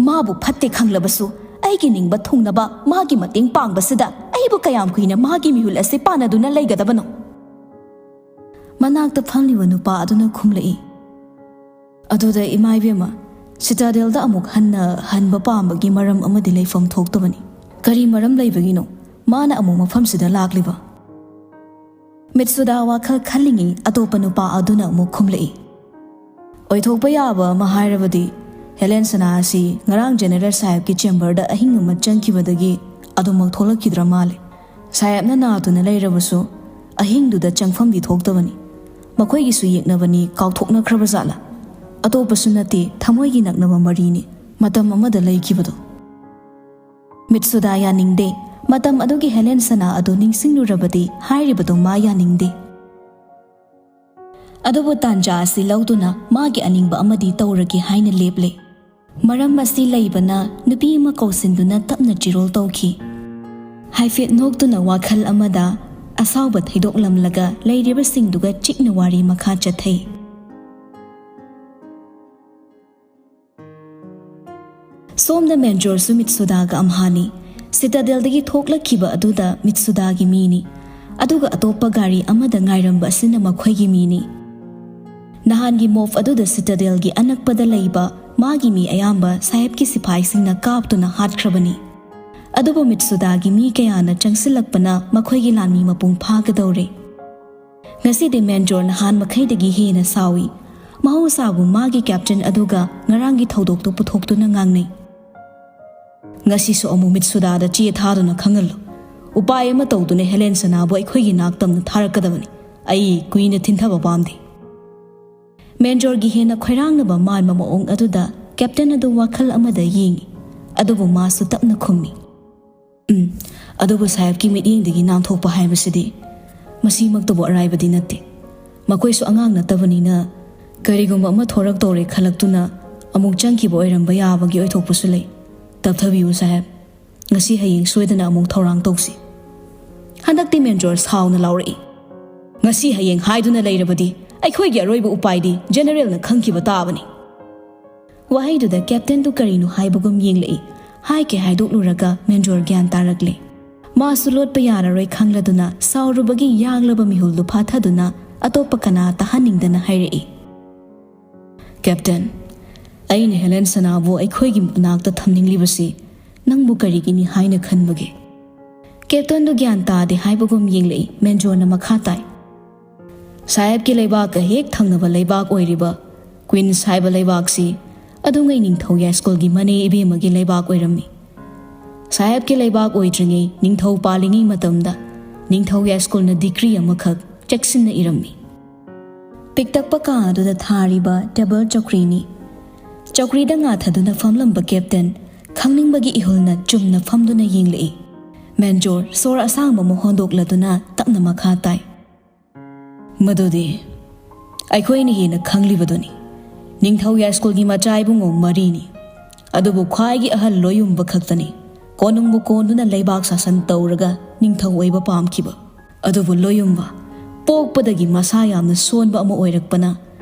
ꯃꯥꯕꯨ ꯐꯠꯇꯦ ꯈꯪꯂꯕꯁꯨ ꯑꯩꯒꯤ ꯅꯤꯡꯕ ꯊꯨꯡꯅꯕ ꯃꯥꯒꯤ ꯃꯇꯦꯡ ꯄꯥꯡꯕꯁꯤꯗ ꯑꯩꯕꯨ ꯀꯌꯥꯝ ꯀꯨꯏꯅ ꯃꯥꯒꯤ ꯃꯤꯍꯨꯜ ꯑꯁꯤ ꯄꯥꯟꯅꯗꯨꯅ ꯂꯩꯒꯗꯕꯅꯣ?" ꯃꯅꯥꯛꯇ ꯐꯝꯂꯤꯕ ꯅꯨꯄꯥ ꯑꯗꯨꯅ ꯈꯨꯝꯂꯛꯏ, "ꯑꯗꯨꯗ ꯏꯃꯥ ꯏꯕꯦꯝꯃ, ꯁꯤꯇꯥꯗꯦꯜꯗ ꯑꯃꯨꯛ ꯍꯟꯅ ꯍꯟꯕ ꯄꯥꯝꯕꯒꯤ ꯃꯔꯝ ꯑꯃꯗꯤ ꯂꯩꯐꯝ ꯊꯣꯛꯇꯕꯅꯤ꯫ ꯀꯔꯤ ꯃꯔꯝ ꯂꯩꯕꯒꯤꯅꯣ ꯃꯥꯅ ꯑꯃꯨꯛ ꯃꯐꯝꯁꯤꯗ ꯂꯥꯛꯂꯤꯕ?" ꯃꯤꯠꯁꯨꯗꯥ ꯋꯥꯈꯜ ꯈꯜꯂꯤꯉꯩ ꯑꯇꯣꯞꯄ ꯅꯨꯄꯥ ꯑꯗꯨꯅ ꯑꯃꯨꯛ ꯈꯨꯝꯂꯛꯏ, "ꯑꯣꯏꯊꯣꯛꯄ ꯌꯥꯕ ꯑꯃ ꯍꯥꯏꯔꯕꯗꯤ, ꯍꯦꯂꯦꯟ ꯁꯅꯥ ꯑꯁꯤ ꯉꯔꯥꯡ ꯖꯦꯅꯦꯔꯦꯜ ꯁꯥꯍꯦꯕꯀꯤ ꯆꯦꯝꯕꯔꯗ ꯑꯍꯤꯡ ꯑꯃ ꯆꯪꯈꯤꯕꯗꯒꯤ ꯑꯗꯨꯃꯛ ꯊꯣꯛꯂꯛꯈꯤꯗ꯭ꯔ ꯃꯥꯜꯂꯦ꯫ ꯁꯥꯍꯦꯕꯅ ꯅꯥꯗꯨꯅ ꯂꯩꯔꯕꯁꯨ ꯑꯍꯤꯡꯗꯨꯗ ꯆꯪꯐꯝꯗꯤ ꯊꯣꯛꯇꯕꯅꯤ꯫ ꯃꯈꯣꯏꯒꯤꯁꯨ ꯌꯦꯛꯅꯕꯅꯤ, ꯀꯥꯎꯊꯣꯛꯅꯈ꯭ꯔꯕ ꯖꯥꯠꯂꯥ? ꯑꯇꯣꯞꯄꯁꯨ ꯅꯠꯇꯦ, ꯊꯃꯣꯏꯒꯤ ꯅꯛꯅꯕ ꯃꯔꯤꯅꯤ, ꯃꯇꯝ ꯑꯃꯗ ꯂꯩꯈꯤꯕꯗꯣ꯫ ꯃꯤꯠꯁꯨꯗꯥ ꯌꯥꯅꯤꯡꯗꯦ꯫ ꯃꯇꯝ ꯑꯗꯨꯒꯤ ꯍꯦꯂꯦꯟ ꯁꯅꯥ ꯑꯗꯨ ꯅꯤꯡꯁꯤꯡꯂꯨꯔꯕꯗꯤ ꯍꯥꯏꯔꯤꯕꯗꯨ ꯃꯥ ꯌꯥꯅꯤꯡꯗꯦ꯫ ꯑꯗꯨꯕꯨ ꯇꯥꯟꯖꯥ ꯑꯁꯤ ꯂꯧꯗꯨꯅ ꯃꯥꯒꯤ ꯑꯅꯤꯡꯕ ꯑꯃꯗꯤ ꯇꯧꯔꯒꯦ ꯍꯥꯏꯅ ꯂꯦꯞꯂꯦ꯫ ꯃꯔꯝ ꯑꯁꯤ ꯂꯩꯕꯅ ꯅꯨꯄꯤ ꯑꯃ ꯀꯧꯁꯤꯟꯗꯨꯅ ꯇꯞꯅ ꯆꯤꯔꯣꯜ ꯇꯧꯈꯤ꯫ ꯍꯥꯏꯐꯦꯠ ꯅꯣꯛꯇꯨꯅ ꯋꯥꯈꯜ ꯑꯃꯗ ꯑꯁꯥꯎꯕ ꯊꯩꯗꯣꯛꯂꯝꯂꯒ ꯂꯩꯔꯤꯕꯁꯤꯡꯗꯨꯒ ꯆꯤꯛꯅ ꯋꯥꯔꯤ ꯃꯈꯥ ꯆꯠꯊꯩ꯫ ꯁꯣꯝꯗ ꯃꯦꯟꯖꯣꯔꯁꯨ ꯃꯤꯠꯁꯨꯗꯥꯒ ꯑꯝꯍꯥꯅꯤ꯫ ꯁꯤꯇꯥꯗꯦꯜꯗꯒꯤ ꯊꯣꯛꯂꯛꯈꯤꯕ ꯑꯗꯨꯗ ꯃꯤꯠꯁꯨꯗꯥꯒꯤ ꯃꯤꯅꯤ꯫ ꯑꯗꯨꯒ ꯑꯇꯣꯞꯄ ꯒꯥꯔꯤ ꯑꯃꯗ ꯉꯥꯏꯔꯝꯕ ꯑꯁꯤꯅ ꯃꯈꯣꯏꯒꯤ ꯃꯤꯅꯤ꯫ ꯅꯍꯥꯟꯒꯤ ꯃꯣꯐ ꯑꯗꯨꯗ ꯁꯤꯇꯥꯗꯦꯜꯒꯤ ꯑꯅꯛꯄꯗ ꯂꯩꯕ ꯃꯥꯒꯤ ꯃꯤ ꯑꯌꯥꯝꯕ ꯁꯥꯍꯦꯕꯀꯤ ꯁꯤꯐꯥꯏꯁꯤꯡꯅ ꯀꯥꯞꯇꯨꯅ ꯍꯥꯠꯈ꯭ꯔꯕꯅꯤ꯫ ꯑꯗꯨꯕꯨ ꯃꯤꯠꯁꯨꯗꯥꯒꯤ ꯃꯤ ꯀꯌꯥꯅ ꯆꯪꯁꯤꯜꯂꯛꯄꯅ ꯃꯈꯣꯏꯒꯤ ꯂꯥꯟꯃꯤ ꯃꯄꯨꯡ ꯐꯥꯒꯗꯧꯔꯦ꯫ ꯉꯁꯤꯗꯤ ꯃꯦꯟꯖꯣꯔ ꯅꯍꯥꯟ ꯃꯈꯩꯗꯒꯤ ꯍꯦꯟꯅ ꯁꯥꯎꯏ꯫ ꯃꯍꯧꯁꯥꯕꯨ ꯃꯥꯒꯤ ꯀꯦꯞꯇꯦꯟ ꯑꯗꯨꯒ ꯉꯔꯥꯡꯒꯤ ꯊꯧꯗꯣꯛꯇꯨ ꯄꯨꯊꯣꯛꯇꯨꯅ ꯉꯥꯡꯅꯩ꯫ "ꯉꯁꯤꯁꯨ ꯑꯃꯨꯛ ꯃꯤꯠꯁꯨꯗꯥꯗ ꯆꯦ ꯊꯥꯗꯨꯅ ꯈꯪꯍꯜꯂꯨ꯫ ꯎꯄꯥꯏ ꯑꯃ ꯇꯧꯗꯨꯅ ꯍꯦꯂꯦꯟ ꯁꯅꯥꯕꯨ ꯑꯩꯈꯣꯏꯒꯤ ꯅꯥꯛꯇꯝꯅ ꯊꯥꯔꯛꯀꯗꯕꯅꯤ꯫ ꯑꯩ ꯀꯨꯏꯅ ꯊꯤꯟꯊꯕ ꯄꯥꯝꯗꯦ꯫" ꯃꯦꯟꯖꯣꯔꯒꯤ ꯍꯦꯟꯅ ꯈꯣꯏꯔꯥꯡꯅꯕ ꯃꯥꯟꯕ ꯃꯑꯣꯡ ꯑꯗꯨꯗ ꯀꯦꯞꯇꯦꯟ ꯑꯗꯨ ꯋꯥꯈꯜ ꯑꯃꯗ ꯌꯦꯡꯏ, ꯑꯗꯨꯕꯨ ꯃꯥꯁꯨ ꯇꯞꯅ ꯈꯨꯝꯃꯤ꯫ "ꯎꯝ, ꯑꯗꯨꯕꯨ ꯁꯥꯍꯦꯕꯀꯤ ꯃꯤꯠꯌꯦꯡꯗꯒꯤ ꯅꯥꯟꯊꯣꯛꯄ ꯍꯥꯏꯕꯁꯤꯗꯤ ꯃꯁꯤꯃꯛꯇꯕꯨ ꯑꯔꯥꯏꯕꯗꯤ ꯅꯠꯇꯦ꯫ ꯃꯈꯣꯏꯁꯨ ꯑꯉꯥꯡ ꯅꯠꯇꯕꯅꯤꯅ ꯀꯔꯤꯒꯨꯝꯕ ꯑꯃ ꯊꯣꯔꯛꯇꯧꯔꯦ ꯈꯜꯂꯛꯇꯨꯅ ꯑꯃꯨꯛ ꯆꯪꯈꯤꯕ ꯑꯣꯏꯔꯝꯕ ꯌꯥꯕꯒꯤ ꯑꯣꯏꯊꯣꯛꯄꯁꯨ ꯂꯩ꯫ ꯇꯞꯊꯕꯤꯌꯨ ꯁꯥꯍꯦꯕ, ꯉꯁꯤ ꯍꯌꯦꯡ ꯁꯣꯏꯗꯅ ꯑꯃꯨꯛ ꯊꯧꯔꯥꯡ ꯇꯧꯁꯤ꯫" ꯍꯟꯗꯛꯇꯤ ꯃꯦꯟꯖꯣꯔ ꯁꯥꯎꯅ ꯂꯥꯎꯔꯛꯏ꯫ "ꯉꯁꯤ ꯍꯌꯦꯡ ꯍꯥꯏꯗꯨꯅ ꯂꯩꯔꯕꯗꯤ ꯑꯩꯈꯣꯏꯒꯤ ꯑꯔꯣꯏꯕ ꯎꯄꯥꯏꯗꯤ ꯖꯦꯅꯔꯦꯜꯅ ꯈꯪꯈꯤꯕ ꯇꯥꯕꯅꯤ꯫" ꯋꯥꯍꯩꯗꯨꯗ ꯀꯦꯞꯇꯦꯟꯗꯨ ꯀꯔꯤꯅꯣ ꯍꯥꯏꯕꯒꯨꯝ ꯌꯦꯡꯂꯛꯏ꯫ ꯍꯥꯏꯒꯦ ꯍꯥꯏꯗꯣꯛꯂꯨꯔꯒ ꯃꯦꯟꯖꯣꯔ ꯒ꯭ꯌꯥꯟ ꯇꯥꯔꯛꯂꯦ꯫ ꯃꯥꯁꯨ ꯂꯣꯠꯄ ꯌꯥꯔꯔꯣꯏ ꯈꯪꯂꯗꯨꯅ ꯁꯥꯎꯔꯨꯕꯒꯤ ꯌꯥꯡꯂꯕ ꯃꯤꯍꯨꯜꯗꯨ ꯐꯥꯊꯗꯨꯅ ꯑꯇꯣꯞꯄ ꯀꯅꯥ ꯇꯥꯍꯟꯅꯤꯡꯗꯅ ꯍꯥꯏꯔꯛꯏ꯫ "ꯀꯦꯞꯇꯦꯟ, ꯑꯩꯅ ꯍꯦꯂꯦꯟ ꯁꯅꯥꯕꯨ ꯑꯩꯈꯣꯏꯒꯤ ꯃꯅꯥꯛꯇ ꯊꯝꯅꯤꯡꯂꯤꯕꯁꯤ ꯅꯪꯕꯨ ꯀꯔꯤꯒꯤꯅꯤ ꯍꯥꯏꯅ ꯈꯟꯕꯒꯦ?" ꯀꯦꯞꯇꯦꯟꯗꯨ ꯒ꯭ꯌꯥꯟ ꯇꯥꯗꯦ ꯍꯥꯏꯕꯒꯨꯝ ꯌꯦꯡꯂꯛꯏ꯫ ꯃꯦꯟꯖꯣꯔꯅ ꯃꯈꯥ ꯇꯥꯏ꯫ "ꯁꯥꯍꯦꯕꯀꯤ ꯂꯩꯕꯥꯛꯀ ꯍꯦꯛ ꯊꯪꯅꯕ ꯂꯩꯕꯥꯛ ꯑꯣꯏꯔꯤꯕ ꯀ꯭ꯋꯤꯟꯁ ꯍꯥꯏꯕ ꯂꯩꯕꯥꯛꯁꯤ ꯑꯗꯨꯉꯩ ꯅꯤꯡꯊꯧ ꯌꯥꯏꯁ꯭ꯀꯨꯜꯒꯤ ꯃꯅꯦ ꯏꯕꯦꯝꯃꯒꯤ ꯂꯩꯕꯥꯛ ꯑꯣꯏꯔꯝꯃꯤ꯫ ꯁꯥꯍꯦꯕꯀꯤ ꯂꯩꯕꯥꯛ ꯑꯣꯏꯗ꯭ꯔꯤꯉꯩ ꯅꯤꯡꯊꯧ ꯄꯥꯜꯂꯤꯉꯩ ꯃꯇꯝꯗ ꯅꯤꯡꯊꯧ ꯌꯥꯏꯁ꯭ꯀꯨꯜꯅ decree ꯑꯃꯈꯛ ꯆꯦꯛꯁꯤꯟꯅ ꯏꯔꯝꯃꯤ꯫ ꯄꯤꯛꯇꯛꯄ ꯀꯥ ꯑꯗꯨꯗ ꯊꯥꯔꯤꯕ table ꯆꯧꯀ꯭ꯔꯤꯅꯤ꯫ ꯆꯧꯀ꯭ꯔꯤꯗ ꯉꯥꯊꯗꯨꯅ ꯐꯝꯂꯝꯕ ꯀꯦꯞꯇꯦꯟ ꯈꯪꯅꯤꯡꯕꯒꯤ ꯏꯍꯨꯜꯅ ꯆꯨꯝꯅ ꯐꯝꯗꯨꯅ ꯌꯦꯡꯂꯛꯏ꯫ ꯃꯦꯟꯖꯣꯔ ꯁꯣꯔ ꯑꯁꯥꯡꯕ ꯑꯃ ꯍꯣꯟꯗꯣꯛꯂꯗꯨꯅ ꯇꯞꯅ ꯃꯈꯥ ꯇꯥꯏ꯫ "ꯃꯗꯨꯗꯤ ꯑꯩꯈꯣꯏꯅ ꯍꯦꯟꯅ ꯈꯪꯂꯤꯕꯗꯨꯅꯤ꯫ ꯅꯤꯡꯊꯧ ꯌꯥꯏꯁ꯭ꯀꯨꯜꯒꯤ ꯃꯆꯥ ꯏꯕꯨꯡꯉꯣ ꯃꯔꯤꯅꯤ, ꯑꯗꯨꯕꯨ ꯈ꯭ꯋꯥꯏꯒꯤ ꯑꯍꯜ ꯂꯣꯌꯨꯝꯕ ꯈꯛꯇꯅꯤ꯫ ꯀꯣꯅꯨꯡꯕꯨ ꯀꯣꯟꯗꯨꯅ ꯂꯩꯕꯥꯛ ꯁꯥꯁꯟ ꯇꯧꯔꯒ ꯅꯤꯡꯊꯧ ꯑꯣꯏꯕ ꯄꯥꯝꯈꯤꯕ꯫ ꯑꯗꯨꯕꯨ ꯂꯣꯌꯨꯝꯕ ꯄꯣꯛꯄꯗꯒꯤ ꯃꯁꯥ ꯌꯥꯝꯅ ꯁꯣꯟꯕ ꯑꯃ ꯑꯣꯏꯔꯛꯄꯅ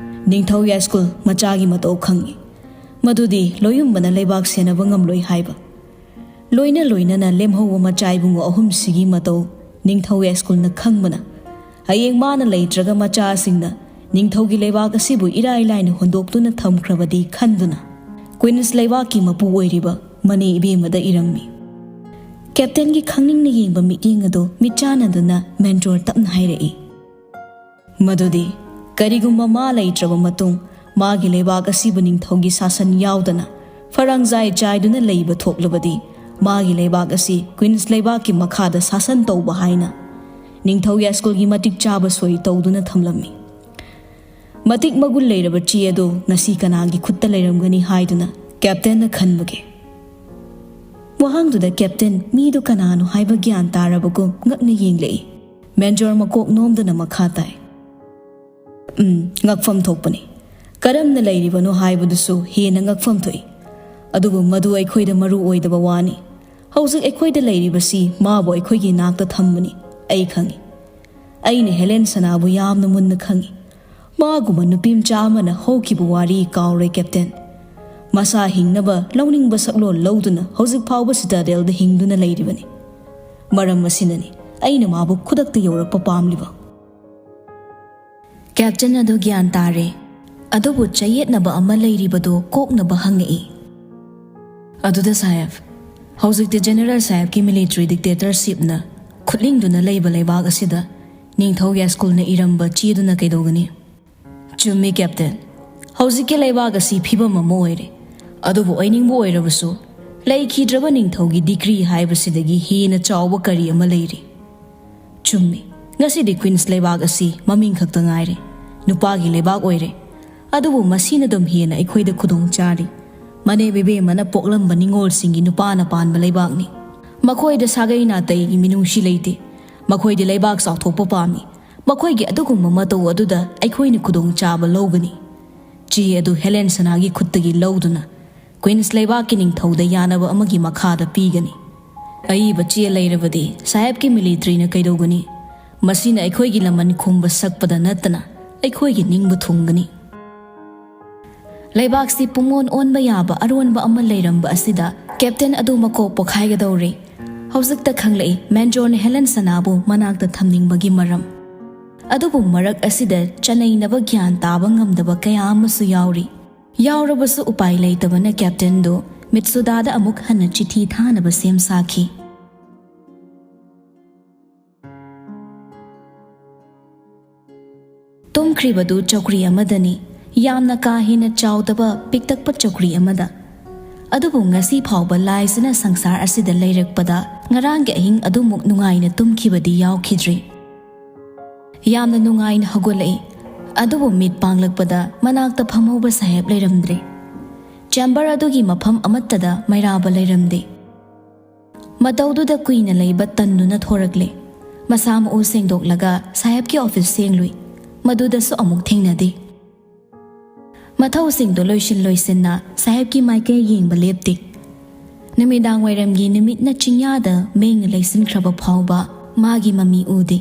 ꯅꯤꯡꯊꯧ ꯌꯥꯏꯁ꯭ꯀꯨꯜ ꯃꯆꯥꯒꯤ ꯃꯇꯧ ꯈꯪꯏ꯫ ꯃꯗꯨꯗꯤ ꯂꯣꯌꯨꯝꯕꯅ ꯂꯩꯕꯥꯛ ꯁꯦꯟꯅꯕ ꯉꯝꯂꯣꯏ ꯍꯥꯏꯕ꯫ ꯂꯣꯏꯅ ꯂꯣꯏꯅꯅ ꯂꯦꯝꯍꯧꯕ ꯃꯆꯥ ꯏꯕꯨꯡꯉꯣ ꯑꯍꯨꯝꯁꯤꯒꯤ ꯃꯇꯧ ꯅꯤꯡꯊꯧ ꯌꯥꯏꯁ꯭ꯀꯨꯜꯅ ꯈꯪꯕꯅ, ꯍꯌꯦꯡ ꯃꯥꯅ ꯂꯩꯇ꯭ꯔꯒ ꯃꯆꯥꯁꯤꯡꯅ ꯅꯤꯡꯊꯧꯒꯤ ꯂꯩꯕꯥꯛ ꯑꯁꯤꯕꯨ ꯏꯔꯥꯏ ꯂꯥꯏꯅ ꯍꯨꯟꯗꯣꯛꯇꯨꯅ ꯊꯝꯈ꯭ꯔꯕꯗꯤ ꯈꯟꯗꯨꯅ, ꯀ꯭ꯋꯤꯟꯁ ꯂꯩꯕꯥꯛꯀꯤ ꯃꯄꯨ ꯑꯣꯏꯔꯤꯕ ꯃꯅꯦ ꯏꯕꯦꯝꯃꯗ ꯏꯔꯝꯃꯤ꯫" ꯀꯦꯞꯇꯦꯟꯒꯤ ꯈꯪꯅꯤꯡꯅ ꯌꯦꯡꯕ ꯃꯤꯠꯌꯦꯡ ꯑꯗꯨ ꯃꯤꯠꯆꯥꯟꯅꯗꯨꯅ ꯃꯦꯟꯖꯣꯔ ꯇꯞꯅ ꯍꯥꯏꯔꯛꯏ, "ꯃꯗꯨꯗꯤ ꯀꯔꯤꯒꯨꯝꯕ ꯃꯥ ꯂꯩꯇ꯭ꯔꯕ ꯃꯇꯨꯡ ꯃꯥꯒꯤ ꯂꯩꯕꯥꯛ ꯑꯁꯤꯕꯨ ꯅꯤꯡꯊꯧꯒꯤ ꯁꯥꯁꯟ ꯌꯥꯎꯗꯅ ꯐꯔꯥꯡꯖꯥꯏ ꯆꯥꯏꯗꯨꯅ ꯂꯩꯕ ꯊꯣꯛꯂꯕꯗꯤ, ꯃꯥꯒꯤ ꯂꯩꯕꯥꯛ ꯑꯁꯤ ꯀ꯭ꯋꯤꯟꯁ ꯂꯩꯕꯥꯛꯀꯤ ꯃꯈꯥꯗ ꯁꯥꯁꯟ ꯇꯧꯕ ꯍꯥꯏꯅ ꯅꯤꯡꯊꯧ ꯌꯥꯏꯁ꯭ꯀꯨꯜꯒꯤ ꯃꯇꯤꯛ ꯆꯥꯕ ꯁꯣꯏ ꯇꯧꯗꯨꯅ ꯊꯝꯂꯝꯃꯤ꯫ ꯃꯇꯤꯛ ꯃꯒꯨꯟ ꯂꯩꯔꯕ ꯆꯦ ꯑꯗꯨ ꯉꯁꯤ ꯀꯅꯥꯒꯤ ꯈꯨꯠꯇ ꯂꯩꯔꯝꯒꯅꯤ ꯍꯥꯏꯗꯨꯅ ꯀꯦꯞꯇꯦꯟꯅ ꯈꯟꯕꯒꯦ?" ꯋꯥꯍꯪꯗꯨꯗ ꯀꯦꯞꯇꯦꯟ ꯃꯤꯗꯨ ꯀꯅꯥꯅꯣ ꯍꯥꯏꯕ ꯒ꯭ꯌꯥꯟ ꯇꯥꯔꯕꯒꯨꯝ ꯉꯛꯅ ꯌꯦꯡꯂꯛꯏ꯫ ꯃꯦꯟꯖꯣꯔ ꯃꯀꯣꯛ ꯅꯣꯝꯗꯅ ꯃꯈꯥ ꯇꯥꯏ, "ꯎꯝ, ꯉꯛꯐꯝ ꯊꯣꯛꯄꯅꯤ꯫ ꯀꯔꯝꯅ ꯂꯩꯔꯤꯕꯅꯣ ꯍꯥꯏꯕꯗꯨꯁꯨ ꯍꯦꯟꯅ ꯉꯛꯐꯝ ꯊꯣꯛꯏ꯫ ꯑꯗꯨꯕꯨ ꯃꯗꯨ ꯑꯩꯈꯣꯏꯗ ꯃꯔꯨ ꯑꯣꯏꯗꯕ ꯋꯥꯅꯤ꯫ ꯍꯧꯖꯤꯛ ꯑꯩꯈꯣꯏꯗ ꯂꯩꯔꯤꯕꯁꯤ ꯃꯥꯕꯨ ꯑꯩꯈꯣꯏꯒꯤ ꯅꯥꯛꯇ ꯊꯝꯕꯅꯤ꯫ ꯑꯩ ꯈꯪꯏ꯫ ꯑꯩꯅ ꯍꯦꯂꯦꯟ ꯁꯅꯥꯕꯨ ꯌꯥꯝꯅ ꯃꯨꯟꯅ ꯈꯪꯏ꯫ ꯃꯥꯒꯨꯝꯕ ꯅꯨꯄꯤ ꯃꯆꯥ ꯑꯃꯅ ꯍꯧꯈꯤꯕ ꯋꯥꯔꯤ ꯀꯥꯎꯔꯣꯏ, ꯀꯦꯞꯇꯦꯟ꯫ ꯃꯁꯥ ꯍꯤꯡꯅꯕ ꯂꯧꯅꯤꯡꯕ ꯁꯛꯂꯣꯟ ꯂꯧꯗꯨꯅ ꯍꯧꯖꯤꯛ ꯐꯥꯎꯕ ꯁꯤꯇꯥꯗꯦꯜꯗ ꯍꯤꯡꯗꯨꯅ ꯂꯩꯔꯤꯕꯅꯤ꯫ ꯃꯔꯝ ꯑꯁꯤꯅꯅꯤ ꯑꯩꯅ ꯃꯥꯕꯨ ꯈꯨꯗꯛꯇ ꯌꯧꯔꯛꯄ ꯄꯥꯝꯂꯤꯕ꯫" ꯀꯦꯞꯇꯦꯟ ꯑꯗꯨ ꯒ꯭ꯌꯥꯟ ꯇꯥꯔꯦ, ꯑꯗꯨꯕꯨ ꯆꯌꯦꯠꯅꯕ ꯑꯃ ꯂꯩꯔꯤꯕꯗꯨ ꯀꯣꯛꯅꯕ ꯍꯪꯉꯛꯏ꯫ "ꯑꯗꯨꯗ ꯁꯥꯍꯦꯕ, ꯍꯧꯖꯤꯛꯇꯤ ꯖꯦꯅꯔꯦꯜ ꯁꯥꯍꯦꯕꯀꯤ ꯃꯤꯂꯤꯇꯔꯤ ꯗꯤꯛꯇꯦꯇꯔꯁꯤꯞꯅ ꯈꯨꯠꯂꯤꯡꯗꯨꯅ ꯂꯩꯕ ꯂꯩꯕꯥꯛ ꯑꯁꯤꯗ ꯅꯤꯡꯊꯧ ꯌꯥꯏꯁ꯭ꯀꯨꯜꯅ ꯏꯔꯝꯕ ꯆꯦꯗꯨꯅ ꯀꯩꯗꯧꯒꯅꯤ?" "ꯆꯨꯝꯃꯤ, ꯀꯦꯞꯇꯦꯟ꯫ ꯍꯧꯖꯤꯛꯀꯤ ꯂꯩꯕꯥꯛ ꯑꯁꯤ ꯐꯤꯕꯝ ꯑꯃ ꯑꯣꯏꯔꯦ꯫ ꯑꯗꯨꯕꯨ ꯑꯣꯏꯅꯤꯡꯕ ꯑꯣꯏꯔꯕꯁꯨ, ꯂꯩꯈꯤꯗ꯭ꯔꯕ ꯅꯤꯡꯊꯧꯒꯤ ꯗꯤꯒ꯭ꯔꯤ ꯍꯥꯏꯕꯁꯤꯗꯒꯤ ꯍꯦꯟꯅ ꯆꯥꯎꯕ ꯀꯔꯤ ꯑꯃ ꯂꯩꯔꯤ?" ꯆꯨꯝꯃꯤ꯫ ꯉꯁꯤꯗꯤ ꯀ꯭ꯋꯤꯟꯁ ꯂꯩꯕꯥꯛ ꯑꯁꯤ ꯃꯃꯤꯡ ꯈꯛꯇ ꯉꯥꯏꯔꯦ꯫ ꯅꯨꯄꯥꯒꯤ ꯂꯩꯕꯥꯛ ꯑꯣꯏꯔꯦ꯫ ꯑꯗꯨꯕꯨ ꯃꯁꯤꯅ ꯑꯗꯨꯝ ꯍꯦꯟꯅ ꯑꯩꯈꯣꯏꯗ ꯈꯨꯗꯣꯡ ꯆꯥꯔꯤ꯫ ꯃꯅꯦꯝ ꯏꯕꯦꯝꯃꯅ ꯄꯣꯛꯂꯝꯕ ꯅꯤꯉꯣꯜꯁꯤꯡꯒꯤ ꯅꯨꯄꯥꯅ ꯄꯥꯟꯕ ꯂꯩꯕꯥꯛꯅꯤ꯫ ꯃꯈꯣꯏꯗ ꯁꯥꯒꯩ ꯅꯥꯇꯩꯒꯤ ꯃꯤꯅꯨꯡꯁꯤ ꯂꯩꯇꯦ꯫ ꯃꯈꯣꯏꯗꯤ ꯂꯩꯕꯥꯛ ꯆꯥꯎꯊꯣꯛꯄ ꯄꯥꯝꯃꯤ꯫ ꯃꯈꯣꯏꯒꯤ ꯑꯗꯨꯒꯨꯝꯕ ꯃꯇꯧ ꯑꯗꯨꯗ ꯑꯩꯈꯣꯏꯅ ꯈꯨꯗꯣꯡ ꯆꯥꯕ ꯂꯧꯒꯅꯤ꯫ ꯆꯦ ꯑꯗꯨ ꯍꯦꯂꯦꯟ ꯁꯅꯥꯒꯤ ꯈꯨꯠꯇꯒꯤ ꯂꯧꯗꯨꯅ ꯀ꯭ꯋꯤꯟꯁ ꯂꯩꯕꯥꯛꯀꯤ ꯅꯤꯡꯊꯧꯗ ꯌꯥꯅꯕ ꯑꯃꯒꯤ ꯃꯈꯥꯗ ꯄꯤꯒꯅꯤ꯫ ꯑꯏꯕ ꯆꯦ ꯂꯩꯔꯕꯗꯤ ꯁꯥꯍꯦꯕꯀꯤ ꯃꯤꯂꯤꯇ꯭ꯔꯤꯅ ꯀꯩꯗꯧꯒꯅꯤ? ꯃꯁꯤꯅ ꯑꯩꯈꯣꯏꯒꯤ ꯂꯃꯟ ꯈꯨꯝꯕ ꯁꯛꯄꯗ ꯅꯠꯇꯅ ꯑꯩꯈꯣꯏꯒꯤ ꯅꯤꯡꯕ ꯊꯨꯡꯒꯅꯤ꯫ ꯂꯩꯕꯥꯛꯁꯤ ꯄꯨꯡꯑꯣꯟ ꯑꯣꯟꯕ ꯌꯥꯕ ꯑꯔꯣꯟꯕ ꯑꯃ ꯂꯩꯔꯝꯕ ꯑꯁꯤꯗ ꯀꯦꯞꯇꯦꯟ ꯑꯗꯨ ꯃꯀꯣꯛ ꯄꯣꯛꯈꯥꯏꯒꯗꯧꯔꯦ꯫ ꯍꯧꯖꯤꯛꯇ ꯈꯪꯂꯛꯏ ꯃꯦꯟꯖꯣꯔꯅ ꯍꯦꯂꯦꯟ ꯁꯅꯥꯕꯨ ꯃꯅꯥꯛꯇ ꯊꯝꯅꯤꯡꯕꯒꯤ ꯃꯔꯝ꯫ ꯑꯗꯨꯕꯨ ꯃꯔꯛ ꯑꯁꯤꯗ ꯆꯅꯩꯅꯕ ꯒ꯭ꯌꯥꯟ ꯇꯥꯕ ꯉꯝꯗꯕ ꯀꯌꯥ ꯑꯃꯁꯨ ꯌꯥꯎꯔꯤ꯫ ꯌꯥꯎꯔꯕꯁꯨ ꯎꯄꯥꯏ ꯂꯩꯇꯕꯅ ꯀꯦꯞꯇꯦꯟꯗꯨ ꯃꯤꯠꯁꯨꯗꯥꯗ ꯑꯃꯨꯛ ꯍꯟꯅ ꯆꯤꯊꯤ ꯊꯥꯅꯕ ꯁꯦꯝ ꯁꯥꯈꯤ꯫ ꯇꯨꯝꯈ꯭ꯔꯤꯕꯗꯨ ꯆꯧꯀ꯭ꯔꯤ ꯑꯃꯗꯅꯤ, ꯌꯥꯝꯅ ꯀꯥ ꯍꯦꯟꯅ ꯆꯥꯎꯗꯕ ꯄꯤꯛꯇꯛꯄ ꯆꯧꯀ꯭ꯔꯤ ꯑꯃꯗ꯫ ꯑꯗꯨꯕꯨ ꯉꯁꯤ ꯐꯥꯎꯕ ꯂꯥꯏꯖꯅ ꯁꯪꯁꯥꯔ ꯑꯁꯤꯗ ꯂꯩꯔꯛꯄꯗ ꯉꯔꯥꯡꯒꯤ ꯑꯍꯤꯡ ꯑꯗꯨꯃꯨꯛ ꯅꯨꯡꯉꯥꯏꯅ ꯇꯨꯝꯈꯤꯕꯗꯤ ꯌꯥꯎꯈꯤꯗ꯭ꯔꯤ꯫ ꯌꯥꯝꯅ ꯅꯨꯡꯉꯥꯏꯅ ꯍꯧꯒꯠꯂꯛꯏ, ꯑꯗꯨꯕꯨ ꯃꯤꯠ ꯄꯥꯡꯂꯛꯄꯗ ꯃꯅꯥꯛꯇ ꯐꯝꯍꯧꯕ ꯁꯥꯍꯦꯕ ꯂꯩꯔꯝꯗ꯭ꯔꯦ꯫ ꯆꯦꯝꯕꯔ ꯑꯗꯨꯒꯤ ꯃꯐꯝ ꯑꯃꯠꯇꯗ ꯃꯩꯔꯥꯕ ꯂꯩꯔꯝꯗꯦ꯫ ꯃꯇꯧꯗꯨꯗ ꯀꯨꯏꯅ ꯂꯩꯕ ꯇꯟꯗꯨꯅ ꯊꯣꯔꯛꯂꯦ꯫ ꯃꯁꯥ ꯃꯎ ꯁꯦꯡꯗꯣꯛꯂꯒ ꯁꯥꯍꯦꯕꯀꯤ ꯑꯣꯐꯤꯁ ꯁꯦꯡꯂꯨꯏ꯫ ꯃꯗꯨꯗꯁꯨ ꯑꯃꯨꯛ ꯊꯦꯡꯅꯗꯦ꯫ ꯃꯊꯧꯁꯤꯡꯗꯨ ꯂꯣꯏꯁꯤꯟ ꯂꯣꯏꯁꯤꯟꯅ ꯁꯥꯍꯦꯕꯀꯤ ꯃꯥꯏꯀꯩ ꯌꯦꯡꯕ ꯂꯦꯞꯇꯦ꯫ ꯅꯨꯃꯤꯗꯥꯡ ꯋꯥꯏꯔꯝꯒꯤ ꯅꯨꯃꯤꯠꯅ ꯆꯤꯡꯌꯥꯗ ꯃꯦꯡꯅ ꯂꯩꯁꯤꯟꯈ꯭ꯔꯕ ꯐꯥꯎꯕ ꯃꯥꯒꯤ ꯃꯃꯤ ꯎꯗꯦ꯫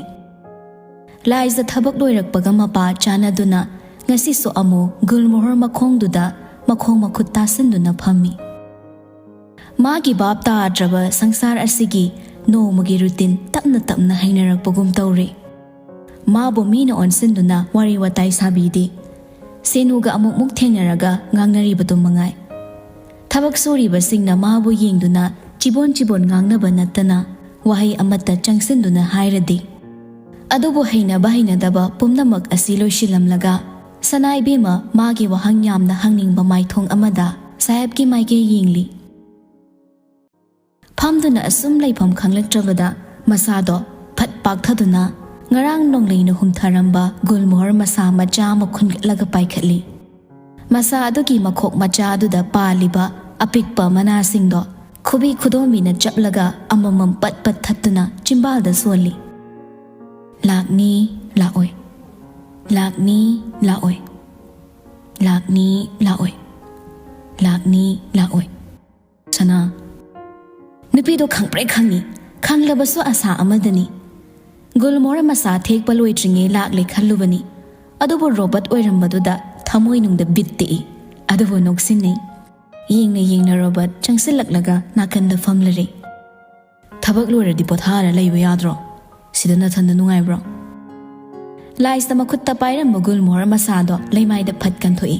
ꯂꯥꯏꯖ ꯊꯕꯛ ꯂꯣꯏꯔꯛꯄꯒ ꯃꯄꯥ ꯆꯥꯟꯅꯗꯨꯅ ꯉꯁꯤꯁꯨ ꯑꯃꯨꯛ ꯒꯨꯜꯃꯣꯍꯔ ꯃꯈꯣꯡꯗꯨꯗ ꯃꯈꯣꯡ ꯃꯈꯨꯠ ꯇꯥꯁꯤꯟꯗꯨꯅ ꯐꯝꯃꯤ꯫ ꯃꯥꯒꯤ ꯚꯥꯞ ꯇꯥꯗ꯭ꯔꯕ ꯁꯪꯁꯥꯔ ꯑꯁꯤꯒꯤ ꯅꯣꯡꯃꯒꯤ ꯔꯨꯇꯤꯟ ꯇꯞꯅ ꯇꯞꯅ ꯍꯩꯅꯔꯛꯄꯒꯨꯝ ꯇꯧꯔꯦ꯫ ꯃꯥꯕꯨ ꯃꯤꯅ ꯑꯣꯟꯁꯤꯟꯗꯨꯅ ꯋꯥꯔꯤ ꯋꯥꯇꯥꯏ ꯁꯥꯕꯤꯗꯦ꯫ ꯁꯦꯅꯨꯒ ꯑꯃꯨꯛꯃꯨꯛ ꯊꯦꯡꯅꯔꯒ ꯉꯥꯡꯅꯔꯤꯕꯗꯨ ꯃꯉꯥꯏ꯫ ꯊꯕꯛ ꯁꯨꯔꯤꯕꯁꯤꯡꯅ ꯃꯥꯕꯨ ꯌꯦꯡꯗꯨꯅ ꯆꯤꯕꯣꯟ ꯆꯤꯕꯣꯟ ꯉꯥꯡꯅꯕ ꯅꯠꯇꯅ ꯋꯥꯍꯩ ꯑꯃꯠꯇ ꯆꯪꯁꯤꯟꯗꯨꯅ ꯍꯥꯏꯔꯗꯦ꯫ ꯑꯗꯨꯕꯨ ꯍꯩꯅꯕ ꯍꯩꯅꯗꯕ ꯄꯨꯝꯅꯃꯛ ꯑꯁꯤ ꯂꯣꯏꯁꯤꯜꯂꯝꯂꯒ ꯁꯅꯥ ꯏꯕꯦꯝꯃ ꯃꯥꯒꯤ ꯋꯥꯍꯪ ꯌꯥꯝꯅ ꯍꯪꯅꯤꯡꯕ ꯃꯥꯏꯊꯣꯡ ꯑꯃꯗ ꯁꯥꯍꯦꯕꯀꯤ ꯃꯥꯏꯀꯩ ꯌꯦꯡꯂꯤ꯫ ꯐꯝꯗꯨꯅ ꯑꯁꯨꯝ ꯂꯩꯐꯝ ꯈꯪꯂꯛꯇ꯭ꯔꯕꯗ ꯃꯁꯥꯗꯣ ꯐꯠ ꯄꯥꯛꯊꯗꯨꯅ ꯉꯔꯥꯡ ꯅꯣꯡꯂꯩꯅ ꯍꯨꯝꯊꯔꯝꯕ ꯒꯨꯜꯃꯣꯍꯔ ꯃꯁꯥ ꯃꯆꯥ ꯑꯃ ꯈꯨꯟꯒꯠꯂꯒ ꯄꯥꯏꯈꯠꯂꯤ꯫ ꯃꯁꯥ ꯑꯗꯨꯒꯤ ꯃꯈꯣꯛ ꯃꯆꯥ ꯑꯗꯨꯗ ꯄꯥꯜꯂꯤꯕ ꯑꯄꯤꯛꯄ ꯃꯅꯥꯁꯤꯡꯗꯣ ꯈꯨꯕꯤ ꯈꯨꯗꯣꯝꯕꯤꯅ ꯆꯞꯂꯒ ꯑꯃꯃꯝ ꯄꯠ ꯄꯠ ꯊꯠꯇꯨꯅ ꯆꯤꯝꯕꯥꯜꯗ ꯁꯣꯜꯂꯤ꯫ ꯂꯥꯛꯅꯤ, ꯂꯥꯛꯑꯣꯏ꯫ ꯂꯥꯛꯅꯤ, ꯂꯥꯛꯑꯣꯏ꯫ ꯂꯥꯛꯅꯤ, ꯂꯥꯛꯑꯣꯏ꯫ ꯂꯥꯛꯅꯤ, ꯂꯥꯛꯑꯣꯏ꯫ ꯁꯅꯥ꯫ ꯅꯨꯄꯤꯗꯣ ꯈꯪꯄ꯭ꯔꯦꯛ ꯈꯪꯉꯤ꯫ ꯈꯪꯂꯕꯁꯨ ꯑꯁꯥ ꯑꯃꯗꯅꯤ꯫ ꯒꯨꯜꯃꯣꯍꯔ ꯃꯁꯥ ꯊꯦꯛꯄ ꯂꯣꯏꯗ꯭ꯔꯤꯉꯩ ꯂꯥꯛꯂꯦ ꯈꯜꯂꯨꯕꯅꯤ꯫ ꯑꯗꯨꯕꯨ ꯔꯣꯕꯔꯠ ꯑꯣꯏꯔꯝꯕꯗꯨꯗ ꯊꯃꯣꯏꯅꯨꯡꯗ ꯕꯤꯠ ꯇꯦꯛꯏ꯫ ꯑꯗꯨꯕꯨ ꯅꯣꯛꯁꯤꯟꯅꯩ꯫ ꯌꯦꯡꯅ ꯌꯦꯡꯅ ꯔꯣꯕꯔꯠ ꯆꯪꯁꯤꯜꯂꯛꯂꯒ ꯅꯥꯀꯟꯗ ꯐꯝꯂꯔꯦ꯫ "ꯊꯕꯛ ꯂꯣꯏꯔꯗꯤ ꯄꯣꯊꯥꯔ ꯂꯩꯕ ꯌꯥꯗ꯭ꯔꯣ? ꯁꯤꯗ ꯅꯊꯟꯗ ꯅꯨꯡꯉꯥꯏꯕ꯭ꯔꯣ?" ꯂꯥꯏꯁꯇ ꯃꯈꯨꯠꯇ ꯄꯥꯏꯔꯝꯕ ꯒꯨꯜꯃꯣꯍꯔ ꯃꯁꯥꯗꯣ ꯂꯩꯃꯥꯏꯗ ꯐꯠ ꯀꯟꯊꯣꯛꯏ꯫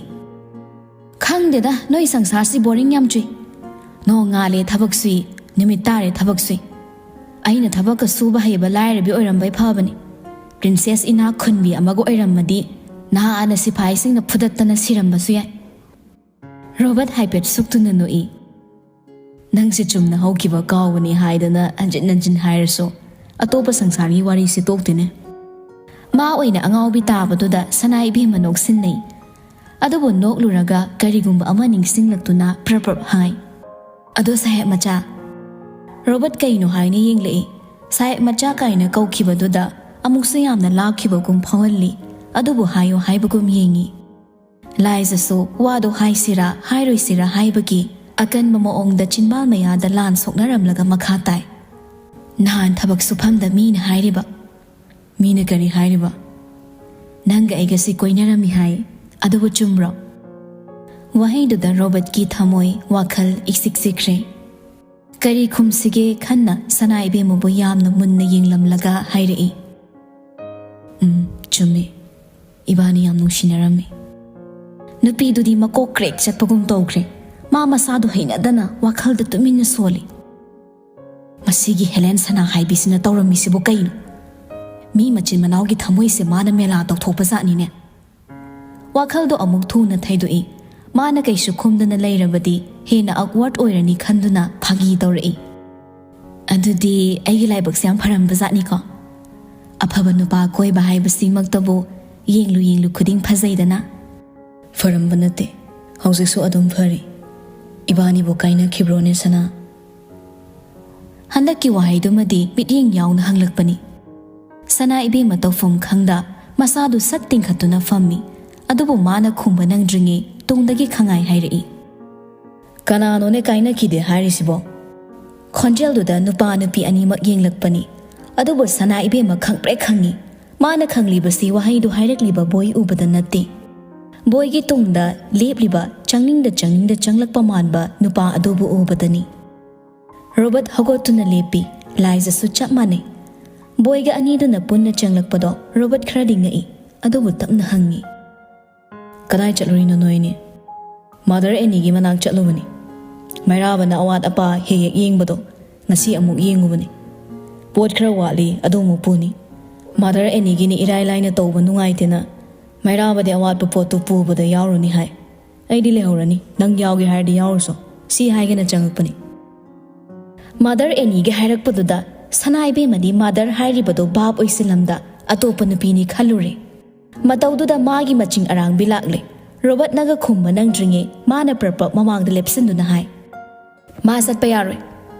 "ꯈꯪꯗꯦꯗ, ꯅꯣꯏ ꯁꯪꯁꯥꯔꯁꯤ ꯕꯣꯔꯤꯡ ꯌꯥꯝ ꯆꯨꯏ꯫ ꯅꯣꯡ ꯉꯥꯜꯂꯦ ꯊꯕꯛ ꯁꯨꯏ, ꯅꯨꯃꯤꯠ ꯇꯥꯔꯦ ꯊꯕꯛ ꯁꯨꯏ꯫ ꯑꯩꯅ ꯊꯕꯛꯀ ꯁꯨꯕ ꯍꯩꯕ ꯂꯥꯏꯔꯕꯤ ꯑꯣꯏꯔꯝꯕꯩ ꯐꯕꯅꯤ꯫ ꯄ꯭ꯔꯤꯟꯁꯦꯁ ꯏꯅꯥꯛ ꯈꯨꯟꯕꯤ ꯑꯃꯒ ꯑꯣꯏꯔꯝꯃꯗꯤ ꯅꯍꯥꯟꯅ ꯁꯤꯐꯥꯏꯁꯤꯡꯅ ꯐꯨꯗꯠꯇꯅ ꯁꯤꯔꯝꯕꯁꯨ ꯌꯥꯏ꯫" ꯔꯣꯕꯔꯠ ꯍꯥꯏꯐꯦꯠ ꯁꯨꯛꯇꯨꯅ ꯅꯣꯛꯏ꯫ "ꯅꯪꯁꯦ ꯆꯨꯝꯅ ꯍꯧꯈꯤꯕ ꯀꯥꯎꯕꯅꯤ ꯍꯥꯏꯗꯅ ꯍꯟꯖꯤꯟ ꯍꯟꯖꯤꯟ ꯍꯥꯏꯔꯁꯨ ꯑꯇꯣꯞꯄ ꯁꯪꯁꯥꯔꯒꯤ ꯋꯥꯔꯤꯁꯤ ꯇꯣꯛꯇꯦꯅꯦ꯫" ꯃꯥ ꯑꯣꯏꯅ ꯑꯉꯥꯎꯕꯤ ꯇꯥꯕꯗꯨꯗ ꯁꯅꯥ ꯏꯕꯦꯝꯃ ꯅꯣꯛꯁꯤꯟꯅꯩ꯫ ꯑꯗꯨꯕꯨ ꯅꯣꯛꯂꯨꯔꯒ ꯀꯔꯤꯒꯨꯝꯕ ꯑꯃ ꯅꯤꯡꯁꯤꯡꯂꯛꯇꯨꯅ ꯄ꯭ꯔꯞ ꯄ꯭ꯔꯞ ꯍꯥꯏ, "ꯑꯗꯣ ꯁꯥꯍꯦꯕ ꯃꯆꯥ꯫" ꯔꯣꯕꯔꯠ ꯀꯩꯅꯣ ꯍꯥꯏꯅ ꯌꯦꯡꯂꯛꯏ꯫ ꯁꯥꯍꯦꯕ ꯃꯆꯥ ꯀꯥꯏꯅ ꯀꯧꯈꯤꯕꯗꯨꯗ ꯑꯃꯨꯛꯁꯨ ꯌꯥꯝꯅ ꯂꯥꯞꯈꯤꯕꯒꯨꯝ ꯐꯥꯎꯍꯜꯂꯤ꯫ ꯑꯗꯨꯕꯨ ꯍꯥꯏꯌꯣ ꯍꯥꯏꯕꯒꯨꯝ ꯌꯦꯡꯉꯤ꯫ ꯂꯥꯏꯖꯁꯨ ꯋꯥꯗꯣ ꯍꯥꯏꯁꯤꯔꯥ ꯍꯥꯏꯔꯣꯏꯁꯤꯔꯥ ꯍꯥꯏꯕꯒꯤ ꯑꯀꯟꯕ ꯃꯑꯣꯡꯗ ꯆꯤꯟꯕꯥꯜ ꯃꯌꯥꯗ ꯂꯥꯟ ꯁꯣꯛꯅꯔꯝꯂꯒ ꯃꯈꯥ ꯇꯥꯏ, "ꯅꯍꯥꯟ ꯊꯕꯛ ꯁꯨꯐꯝꯗ ꯃꯤꯅ ꯍꯥꯏꯔꯤꯕ꯫" "ꯃꯤꯅ ꯀꯔꯤ ꯍꯥꯏꯔꯤꯕ?" "ꯅꯪꯒ ꯑꯩꯒꯁꯤ ꯀꯣꯏꯅꯔꯝꯃꯤ ꯍꯥꯏ, ꯑꯗꯨꯕꯨ ꯆꯨꯝꯕ꯭ꯔꯣ?" ꯋꯥꯍꯩꯗꯨꯗ ꯔꯣꯕꯔꯠꯀꯤ ꯊꯃꯣꯏ, ꯋꯥꯈꯜ ꯏꯛꯁꯤꯛ ꯁꯤꯛꯈ꯭ꯔꯦ꯫ ꯀꯔꯤ ꯈꯨꯝꯁꯤꯒꯦ ꯈꯟꯅ ꯁꯅꯥ ꯏꯕꯦꯝꯃꯕꯨ ꯌꯥꯝꯅ ꯃꯨꯟꯅ ꯌꯦꯡꯂꯝꯂꯒ ꯍꯥꯏꯔꯛꯏ, "ꯎꯝ, ꯆꯨꯝꯃꯤ꯫ ꯏꯕꯥꯅꯤ ꯌꯥꯝ ꯅꯨꯡꯁꯤꯅꯔꯝꯃꯤ꯫" ꯅꯨꯄꯤꯗꯨꯗꯤ ꯃꯀꯣꯛ ꯀ꯭ꯔꯦꯛ ꯆꯠꯄꯒꯨꯝ ꯇꯧꯈ꯭ꯔꯦ꯫ ꯃꯥ ꯃꯁꯥꯗꯣ ꯍꯩꯅꯗꯅ ꯋꯥꯈꯜꯗ ꯇꯨꯃꯤꯟꯅ ꯁꯣꯜꯂꯤ꯫ "ꯃꯁꯤꯒꯤ ꯍꯦꯂꯦꯟ ꯁꯅꯥ ꯍꯥꯏꯕꯤꯁꯤꯅ ꯇꯧꯔꯝꯃꯤꯁꯤꯕꯨ ꯀꯩꯅꯣ? ꯃꯤ ꯃꯆꯤꯟ ꯃꯅꯥꯎꯒꯤ ꯊꯃꯣꯏꯁꯦ ꯃꯥꯅ ꯃꯦꯂꯥ ꯇꯧꯊꯣꯛꯄ ꯖꯥꯠꯅꯤꯅꯦ꯫" ꯋꯥꯈꯜꯗꯣ ꯑꯃꯨꯛ ꯊꯨꯅ ꯊꯩꯗꯣꯛꯏ꯫ ꯃꯥꯅ ꯀꯩꯁꯨ ꯈꯨꯝꯗꯅ ꯂꯩꯔꯕꯗꯤ ꯍꯦꯟꯅ ꯑꯛꯋꯥꯔꯗ ꯑꯣꯏꯔꯅꯤ ꯈꯟꯗꯨꯅ ꯐꯥꯒꯤ ꯇꯧꯔꯛꯏ꯫ "ꯑꯗꯨꯗꯤ ꯑꯩꯒꯤ ꯂꯥꯏꯕꯛꯁꯦ ꯌꯥꯝ ꯐꯔꯝꯕ ꯖꯥꯠꯅꯤꯀꯣ꯫ ꯑꯐꯕ ꯅꯨꯄꯥ ꯀꯣꯏꯕ ꯍꯥꯏꯕꯁꯤꯃꯛꯇꯕꯨ ꯌꯦꯡꯂꯨ ꯌꯦꯡꯂꯨ ꯈꯨꯗꯤꯡ ꯐꯖꯩꯗꯅ꯫ ꯐꯔꯝꯕ ꯅꯠꯇꯦ, ꯍꯧꯖꯤꯛꯁꯨ ꯑꯗꯨꯝ ꯐꯔꯤ꯫ ꯏꯕꯥꯅꯤꯕꯨ ꯀꯥꯏꯅꯈꯤꯕ꯭ꯔꯣꯅꯦ ꯁꯅꯥ? ꯍꯟꯗꯛꯀꯤ ꯋꯥꯍꯩꯗꯨꯃꯗꯤ ꯃꯤꯠꯌꯦꯡ ꯌꯥꯎꯅ ꯍꯪꯂꯛꯄꯅꯤ꯫ ꯁꯅꯥ ꯏꯕꯦꯝꯃ ꯇꯧꯐꯝ ꯈꯪꯗ ꯃꯁꯥꯗꯨ ꯁꯠ ꯇꯤꯡꯈꯠꯇꯨꯅ ꯐꯝꯃꯤ꯫ ꯑꯗꯨꯕꯨ ꯃꯥꯅ ꯈꯨꯝꯕ ꯅꯪꯗ꯭ꯔꯤꯉꯩ ꯇꯨꯡꯗꯒꯤ ꯈꯪꯉꯥꯏ ꯍꯥꯏꯔꯛꯏ꯫ "ꯀꯅꯥꯅꯣꯅꯦ ꯀꯥꯏꯅꯈꯤꯗꯦ ꯍꯥꯏꯔꯤꯁꯤꯕꯣ?" ꯈꯣꯟꯖꯦꯜꯗꯨꯗ ꯅꯨꯄꯥ ꯅꯨꯄꯤ ꯑꯅꯤꯃꯛ ꯌꯦꯡꯂꯛꯄꯅꯤ꯫ ꯑꯗꯨꯕꯨ ꯁꯅꯥ ꯏꯕꯦꯝꯃ ꯈꯪꯄ꯭ꯔꯦꯛ ꯈꯪꯉꯤ꯫ ꯃꯥꯅ ꯈꯪꯂꯤꯕꯁꯤ ꯋꯥꯍꯩꯗꯨ ꯍꯥꯏꯔꯛꯂꯤꯕ ꯕꯣꯏ ꯎꯕꯗ ꯅꯠꯇꯦ꯫ ꯕꯣꯏꯒꯤ ꯇꯨꯡꯗ ꯂꯦꯞꯂꯤꯕ, ꯆꯪꯅꯤꯡꯗ ꯆꯪꯅꯤꯡꯗ ꯆꯪꯂꯛꯄ ꯃꯥꯟꯕ ꯅꯨꯄꯥ ꯑꯗꯨꯕꯨ ꯎꯕꯗꯅꯤ꯫ ꯔꯣꯕꯔꯠ ꯍꯧꯒꯠꯇꯨꯅ ꯂꯦꯞꯄꯤ꯫ ꯂꯥꯏꯖꯁꯨ ꯆꯞ ꯃꯥꯟꯅꯩ꯫ ꯕꯣꯏꯒ ꯑꯅꯤꯗꯨꯅ ꯄꯨꯟꯅ ꯆꯪꯂꯛꯄꯗꯣ ꯔꯣꯕꯔꯠ ꯈꯔꯗꯤ ꯉꯛꯏ, ꯑꯗꯨꯕꯨ ꯇꯞꯅ ꯍꯪꯉꯤ꯫ "ꯀꯗꯥꯏ ꯆꯠꯂꯨꯔꯤꯅꯣ ꯅꯣꯏꯅꯤ?" "ꯃꯥꯗꯔ ꯑꯦꯅꯤꯒꯤ ꯃꯅꯥꯛ ꯆꯠꯂꯨꯕꯅꯤ꯫ ꯃꯩꯔꯥꯕꯅ ꯑꯋꯥꯠ ꯑꯄꯥ ꯍꯦꯛ ꯍꯦꯛ ꯌꯦꯡꯕꯗꯣ ꯉꯁꯤ ꯑꯃꯨꯛ ꯌꯦꯡꯉꯨꯕꯅꯤ꯫ ꯄꯣꯠ ꯈꯔ ꯋꯥꯠꯂꯤ, ꯑꯗꯨ ꯑꯃꯨꯛ ꯄꯨꯅꯤ꯫ ꯃꯥꯗꯔ ꯑꯦꯅꯤꯒꯤꯅꯤ ꯏꯔꯥꯏ ꯂꯥꯏꯅ ꯇꯧꯕ ꯅꯨꯡꯉꯥꯏꯇꯦꯅ ꯃꯩꯔꯥꯕꯗꯤ ꯑꯋꯥꯠꯄ ꯄꯣꯠꯇꯨ ꯄꯨꯕꯗ ꯌꯥꯎꯔꯨꯅꯤ ꯍꯥꯏ꯫ ꯑꯩꯗꯤ ꯂꯩꯍꯧꯔꯅꯤ, ꯅꯪ ꯌꯥꯎꯒꯦ ꯍꯥꯏꯔꯗꯤ ꯌꯥꯎꯔꯨꯁꯣ" ꯁꯤ ꯍꯥꯏꯒꯦꯅ ꯆꯪꯉꯛꯄꯅꯤ꯫ ꯃꯥꯗꯔ ꯑꯦꯅꯤꯒꯤ ꯍꯥꯏꯔꯛꯄꯗꯨꯗ ꯁꯅꯥ ꯏꯕꯦꯝꯃꯗꯤ ꯃꯥꯗꯔ ꯍꯥꯏꯔꯤꯕꯗꯨ ꯚꯥꯞ ꯑꯣꯏꯁꯤꯜꯂꯝꯗ ꯑꯇꯣꯞꯄ ꯅꯨꯄꯤꯅꯤ ꯈꯜꯂꯨꯔꯦ꯫ ꯃꯇꯧꯗꯨꯗ ꯃꯥꯒꯤ ꯃꯆꯤꯡ ꯑꯔꯥꯡꯕꯤ ꯂꯥꯛꯂꯦ꯫ ꯔꯣꯕꯔꯠꯅꯒ ꯈꯨꯝꯕ ꯅꯪꯗ꯭ꯔꯤꯉꯩ ꯃꯥꯅ ꯄ꯭ꯔꯞ ꯄ꯭ꯔꯞ ꯃꯃꯥꯡꯗ ꯂꯦꯞꯁꯤꯟꯗꯨꯅ ꯍꯥꯏ, "ꯃꯥ ꯆꯠꯄ ꯌꯥꯔꯣꯏ,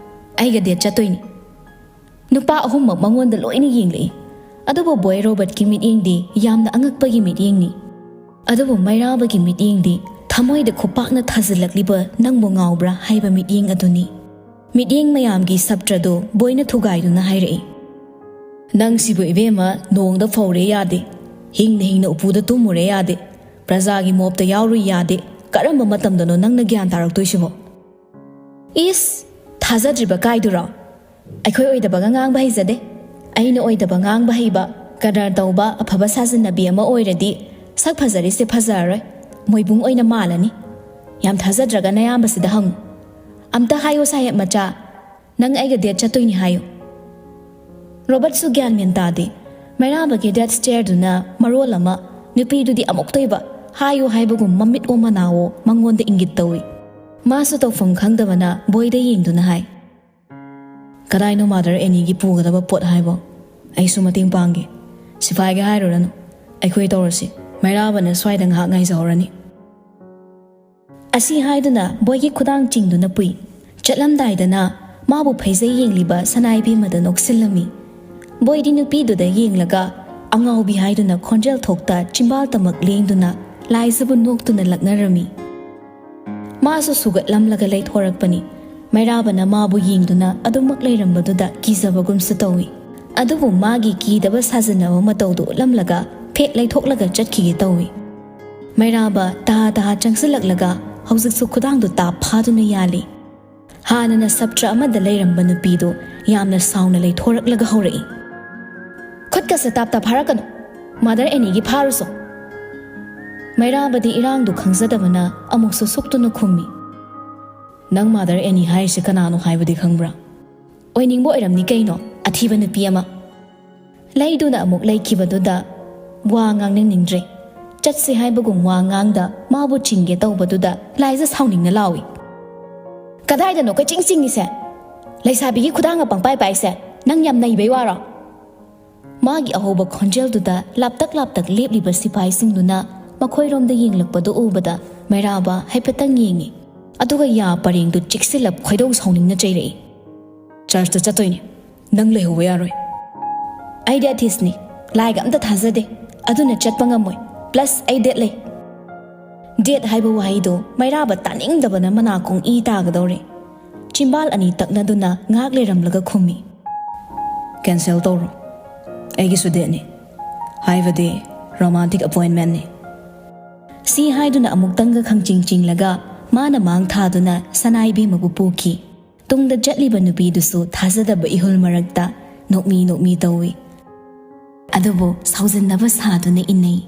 ꯑꯩꯒ ꯗꯦꯠ ꯆꯠꯇꯣꯏꯅꯤ"꯫ ꯅꯨꯄꯥ ꯑꯍꯨꯝꯃꯛ ꯃꯉꯣꯟꯗ ꯂꯣꯏꯅ ꯌꯦꯡꯂꯛꯏ꯫ ꯑꯗꯨꯕꯨ ꯕꯣꯏ ꯔꯣꯕꯔꯠꯀꯤ ꯃꯤꯠꯌꯦꯡꯗꯤ ꯌꯥꯝꯅ ꯑꯉꯛꯄꯒꯤ ꯃꯤꯠꯌꯦꯡꯅꯤ꯫ ꯑꯗꯨꯕꯨ ꯃꯩꯔꯥꯕꯒꯤ ꯃꯤꯠꯌꯦꯡꯗꯤ ꯊꯃꯣꯏꯗ ꯈꯨꯄꯥꯛꯅ ꯊꯥꯖꯤꯜꯂꯛꯂꯤꯕ "ꯅꯪꯕꯨ ꯉꯥꯎꯕ꯭ꯔꯥ?" ꯍꯥꯏꯕ ꯃꯤꯠꯌꯦꯡ ꯑꯗꯨꯅꯤ꯫ ꯃꯤꯠꯌꯦꯡ ꯃꯌꯥꯝꯒꯤ ꯁꯞꯇ꯭ꯔꯗꯨ ꯕꯣꯏꯅ ꯊꯨꯒꯥꯏꯗꯨꯅ ꯍꯥꯏꯔꯛꯏ, "ꯅꯪꯁꯤꯕꯨ ꯏꯕꯦꯝꯃ, ꯅꯣꯡꯗ ꯐꯧꯔꯦ ꯌꯥꯗꯦ, ꯍꯤꯡꯅ ꯍꯤꯡꯅ ꯎꯄꯨꯗ ꯇꯨꯝꯃꯨꯔꯦ ꯌꯥꯗꯦ, ꯄ꯭ꯔꯖꯥꯒꯤ ꯃꯣꯞꯇ ꯌꯥꯎꯔꯨꯏ ꯌꯥꯗꯦ, ꯀꯔꯝꯕ ꯃꯇꯝꯗꯅꯣ ꯅꯪꯅ ꯒ꯭ꯌꯥꯟ ꯇꯥꯔꯛꯇꯣꯏꯁꯤꯕꯣ?" ꯏꯁ, ꯊꯥꯖꯗ꯭ꯔꯤꯕ ꯀꯥꯏꯗꯨꯔꯣ? ꯑꯩꯈꯣꯏ ꯑꯣꯏꯗꯕꯒ ꯉꯥꯡꯕ ꯍꯩꯖꯗꯦ꯫ ꯑꯩꯅ ꯑꯣꯏꯗꯕ ꯉꯥꯡꯕ ꯍꯩꯕ, ꯀꯗꯔ ꯇꯧꯕ, ꯑꯐꯕ ꯁꯥꯖꯤꯟꯅꯕꯤ ꯑꯃ ꯑꯣꯏꯔꯗꯤ ꯁꯛ ꯐꯖꯔꯤꯁꯦ ꯐꯖꯔꯔꯣꯏ, ꯃꯣꯏꯕꯨꯡ ꯑꯣꯏꯅ ꯃꯥꯜꯂꯅꯤ꯫ ꯌꯥꯝ ꯊꯥꯖꯗ꯭ꯔꯒ ꯅꯌꯥꯝꯕꯁꯤꯗ ꯍꯪꯉꯨ꯫ ꯑꯝꯇ ꯍꯥꯏꯌꯣ ꯁꯥꯍꯦꯕ ꯃꯆꯥ, ꯅꯪ ꯑꯩꯒ ꯗꯦꯠ ꯆꯠꯇꯣꯏꯅꯤ ꯍꯥꯏꯌꯨ꯫ ꯔꯣꯕꯔꯠꯁꯨ ꯒ꯭ꯌꯥꯟ ꯃꯦꯟ ꯇꯥꯗꯦ꯫ ꯃꯩꯔꯥꯕꯒꯤ ꯗꯦꯠ ꯁ꯭ꯇꯦꯌꯔꯗꯨꯅ ꯃꯔꯣꯜ ꯑꯃ ꯅꯨꯄꯤꯗꯨꯗꯤ ꯑꯃꯨꯛꯇꯣꯏꯕ ꯍꯥꯏꯌꯨ ꯍꯥꯏꯕꯒꯨꯝ ꯃꯃꯤꯠ ꯑꯣ ꯃꯅꯥꯋꯣ ꯃꯉꯣꯟꯗ ꯏꯪꯒꯤꯠ ꯇꯧꯏ꯫ ꯃꯥꯁꯨ ꯇꯧꯐꯝ ꯈꯪꯗꯕꯅ ꯕꯣꯏꯗ ꯌꯦꯡꯗꯨꯅ ꯍꯥꯏ, "ꯀꯗꯥꯏꯅꯣ ꯃꯥꯗꯔ ꯑꯦꯅꯤꯒꯤ ꯄꯨꯒꯗꯕ ꯄꯣꯠ ꯍꯥꯏꯕꯣ?" ꯑꯩꯁꯨ ꯃꯇꯦꯡ ꯄꯥꯡꯒꯦ꯫ ꯁꯤꯐꯥꯏꯒ ꯍꯥꯏꯔꯨꯔꯅꯨ, ꯑꯩꯈꯣꯏ ꯇꯧꯔꯁꯤ꯫ ꯃꯩꯔꯥꯕꯅ ꯁ꯭ꯋꯥꯏꯗ ꯉꯥꯏꯍꯥꯛ ꯉꯥꯏꯖꯍꯧꯔꯅꯤ꯫ ꯑꯁꯤ ꯍꯥꯏꯗꯨꯅ ꯕꯣꯏꯒꯤ ꯈꯨꯗꯥꯡ ꯆꯤꯡꯗꯨꯅ ꯄꯨꯏ꯫ ꯆꯠꯂꯝꯗꯥꯏꯗꯅ ꯃꯥꯕꯨ ꯐꯩꯖꯩ ꯌꯦꯡꯂꯤꯕ ꯁꯅꯥ ꯏꯕꯦꯝꯃꯗ ꯅꯣꯛꯁꯤꯜꯂꯝꯃꯤ꯫ ꯕꯣꯏꯗꯤ ꯅꯨꯄꯤꯗꯨꯗ ꯌꯦꯡꯂꯒ ꯑꯉꯥꯎꯕꯤ ꯍꯥꯏꯗꯨꯅ ꯈꯣꯟꯖꯦꯜ ꯊꯣꯛꯇ ꯆꯤꯝꯕꯥꯜ ꯇꯃꯛ ꯂꯦꯡꯗꯨꯅ ꯂꯥꯏꯖꯕꯨ ꯅꯣꯛꯇꯨꯅ ꯂꯛꯅꯔꯝꯃꯤ꯫ ꯃꯥꯁꯨ ꯁꯨꯒꯠꯂꯝꯂꯒ ꯂꯩꯊꯣꯔꯛꯄꯅꯤ꯫ ꯃꯩꯔꯥꯕꯅ ꯃꯥꯕꯨ ꯌꯦꯡꯗꯨꯅ ꯑꯗꯨꯃꯛ ꯂꯩꯔꯝꯕꯗꯨꯗ ꯀꯤꯖꯕꯒꯨꯝꯁꯨ ꯇꯧꯏ꯫ ꯑꯗꯨꯕꯨ ꯃꯥꯒꯤ ꯀꯤꯗꯕ ꯁꯥꯖꯤꯟꯅꯕ ꯃꯇꯧꯗꯨ ꯎꯠꯂꯝꯂꯒ ꯐꯦꯠ ꯂꯩꯊꯣꯛꯂꯒ ꯆꯠꯈꯤꯒꯦ ꯇꯧꯏ꯫ ꯃꯩꯔꯥꯕ ꯇꯍꯥ ꯇꯍꯥ ꯆꯪꯁꯤꯜꯂꯛꯂꯒ ꯍꯧꯖꯤꯛꯁꯨ ꯈꯨꯗꯥꯡꯗꯨ ꯇꯥꯞ ꯐꯥꯗꯨꯅ ꯌꯥꯜꯂꯤ꯫ ꯍꯥꯟꯅꯅ ꯁꯞꯇ꯭ꯔ ꯑꯃꯗ ꯂꯩꯔꯝꯕ ꯅꯨꯄꯤꯗꯨ ꯌꯥꯝꯅ ꯁꯥꯎꯅ ꯂꯩꯊꯣꯔꯛꯂꯒ ꯍꯧꯔꯛꯏ꯫ "ꯈꯨꯠꯀꯁꯦ ꯇꯥꯞ ꯇꯥꯞ ꯐꯥꯔꯛꯀꯅꯨ꯫ ꯃꯥꯗꯔ ꯑꯦꯅꯤꯒꯤ ꯐꯥꯔꯨꯁꯣ꯫" ꯃꯩꯔꯥꯕꯗꯤ ꯏꯔꯥꯡꯗꯨ ꯈꯪꯖꯗꯕꯅ ꯑꯃꯨꯛꯁꯨ ꯁꯨꯛꯇꯨꯅ ꯈꯨꯝꯃꯤ꯫ "ꯅꯪ ꯃꯥꯗꯔ ꯑꯦꯅꯤ ꯍꯥꯏꯔꯤꯁꯦ ꯀꯅꯥꯅꯣ ꯍꯥꯏꯕꯗꯤ ꯈꯪꯕ꯭ꯔꯥ?" "ꯑꯣꯏꯅꯤꯡꯕ ꯑꯣꯏꯔꯝꯅꯤ ꯀꯩꯅꯣ, ꯑꯊꯤꯕ ꯅꯨꯄꯤ ꯑꯃ꯫" ꯂꯩꯗꯨꯅ ꯑꯃꯨꯛ ꯂꯩꯈꯤꯕꯗꯨꯗ ꯋꯥ ꯉꯥꯡꯅꯤꯡꯅꯤꯡꯗ꯭ꯔꯦ꯫ ꯆꯠꯁꯤ ꯍꯥꯏꯕꯒꯨꯝ ꯋꯥ ꯉꯥꯡꯗ ꯃꯥꯕꯨ ꯆꯤꯡꯒꯦ ꯇꯧꯕꯗꯨꯗ ꯂꯥꯏꯖ ꯁꯥꯎꯅꯤꯡꯅ ꯂꯥꯎꯏ꯫ "ꯀꯗꯥꯏꯗꯅꯣ ꯀꯣꯏꯆꯤꯡ ꯆꯤꯡꯉꯤꯁꯦ? ꯂꯩꯁꯥꯕꯤꯒꯤ ꯈꯨꯗꯥꯡꯒ ꯄꯪꯄꯥꯏ ꯄꯥꯏꯁꯦ ꯅꯪ ꯌꯥꯝ ꯅꯩꯕꯩ ꯋꯥꯔꯣ?" ꯃꯥꯒꯤ ꯑꯍꯧꯕ ꯈꯣꯟꯖꯦꯜꯗꯨꯗ ꯂꯥꯞꯇꯛ ꯂꯥꯞꯇꯛ ꯂꯦꯞꯂꯤꯕ ꯁꯤꯐꯥꯏꯁꯤꯡꯗꯨꯅ ꯃꯈꯣꯏꯔꯣꯝꯗ ꯌꯦꯡꯂꯛꯄꯗꯨ ꯎꯕꯗ ꯃꯩꯔꯥꯕ ꯍꯥꯏꯐꯦꯠꯇꯪ ꯌꯦꯡꯉꯤ꯫ ꯑꯗꯨꯒ ꯌꯥ ꯄꯔꯦꯡꯗꯨ ꯆꯤꯛꯁꯤꯜꯂꯞ ꯈꯣꯏꯗꯧ ꯁꯥꯎꯅꯤꯡꯅ ꯆꯩꯔꯛꯏ꯫ "ꯆꯔꯆꯇ ꯆꯠꯇꯣꯏꯅꯤ, ꯅꯪ ꯂꯩꯍꯧꯕ ꯌꯥꯔꯣꯏ꯫" "ꯑꯩꯗꯤ ꯑꯊꯤꯁꯅꯤ, ꯂꯥꯏꯒ ꯑꯝꯇ ꯊꯥꯖꯗꯦ, ꯑꯗꯨꯅ ꯆꯠꯄ ꯉꯝꯃꯣꯏ꯫ ꯄ꯭ꯂꯁ ꯑꯩ ꯗꯦꯠ ꯂꯩ꯫" ꯗꯦꯠ ꯍꯥꯏꯕ ꯋꯥꯍꯩꯗꯣ ꯃꯩꯔꯥꯕ ꯇꯥꯅꯤꯡꯗꯕꯅ ꯃꯅꯥꯀꯣꯡ ꯏ ꯇꯥꯒꯗꯧꯔꯦ꯫ ꯆꯤꯝꯕꯥꯜ ꯑꯅꯤ ꯇꯛꯅꯗꯨꯅ ꯉꯥꯏꯍꯥꯛ ꯂꯩꯔꯝꯂꯒ ꯈꯨꯝꯃꯤ꯫ "ꯀꯦꯟꯁꯦꯜ ꯇꯧꯔꯣ, ꯑꯩꯒꯤꯁꯨ ꯗꯦꯠꯅꯤ, ꯍꯥꯏꯕꯗꯤ ꯔꯣꯃꯥꯟꯇꯤꯛ ꯑꯄꯣꯏꯟꯃꯦꯟꯅꯤ꯫" ꯁꯤ ꯍꯥꯏꯗꯨꯅ ꯑꯃꯨꯛꯇꯪꯒ ꯈꯪꯆꯤꯡ ꯆꯤꯡꯂꯒ ꯃꯥꯅ ꯃꯥꯡ ꯊꯥꯗꯨꯅ ꯁꯅꯥ ꯏꯕꯦꯝꯃꯕꯨ ꯄꯨꯈꯤ꯫ ꯇꯨꯡꯗ ꯆꯠꯂꯤꯕ ꯅꯨꯄꯤꯗꯨꯁꯨ ꯊꯥꯖꯗꯕ ꯏꯍꯨꯜ ꯃꯔꯛꯇ ꯅꯣꯛꯃꯤ ꯅꯣꯛꯃꯤ ꯇꯧꯏ꯫ ꯑꯗꯨꯕꯨ ꯁꯥꯎꯖꯤꯟꯅꯕ ꯁꯥꯗꯨꯅ ꯏꯟꯅꯩ꯫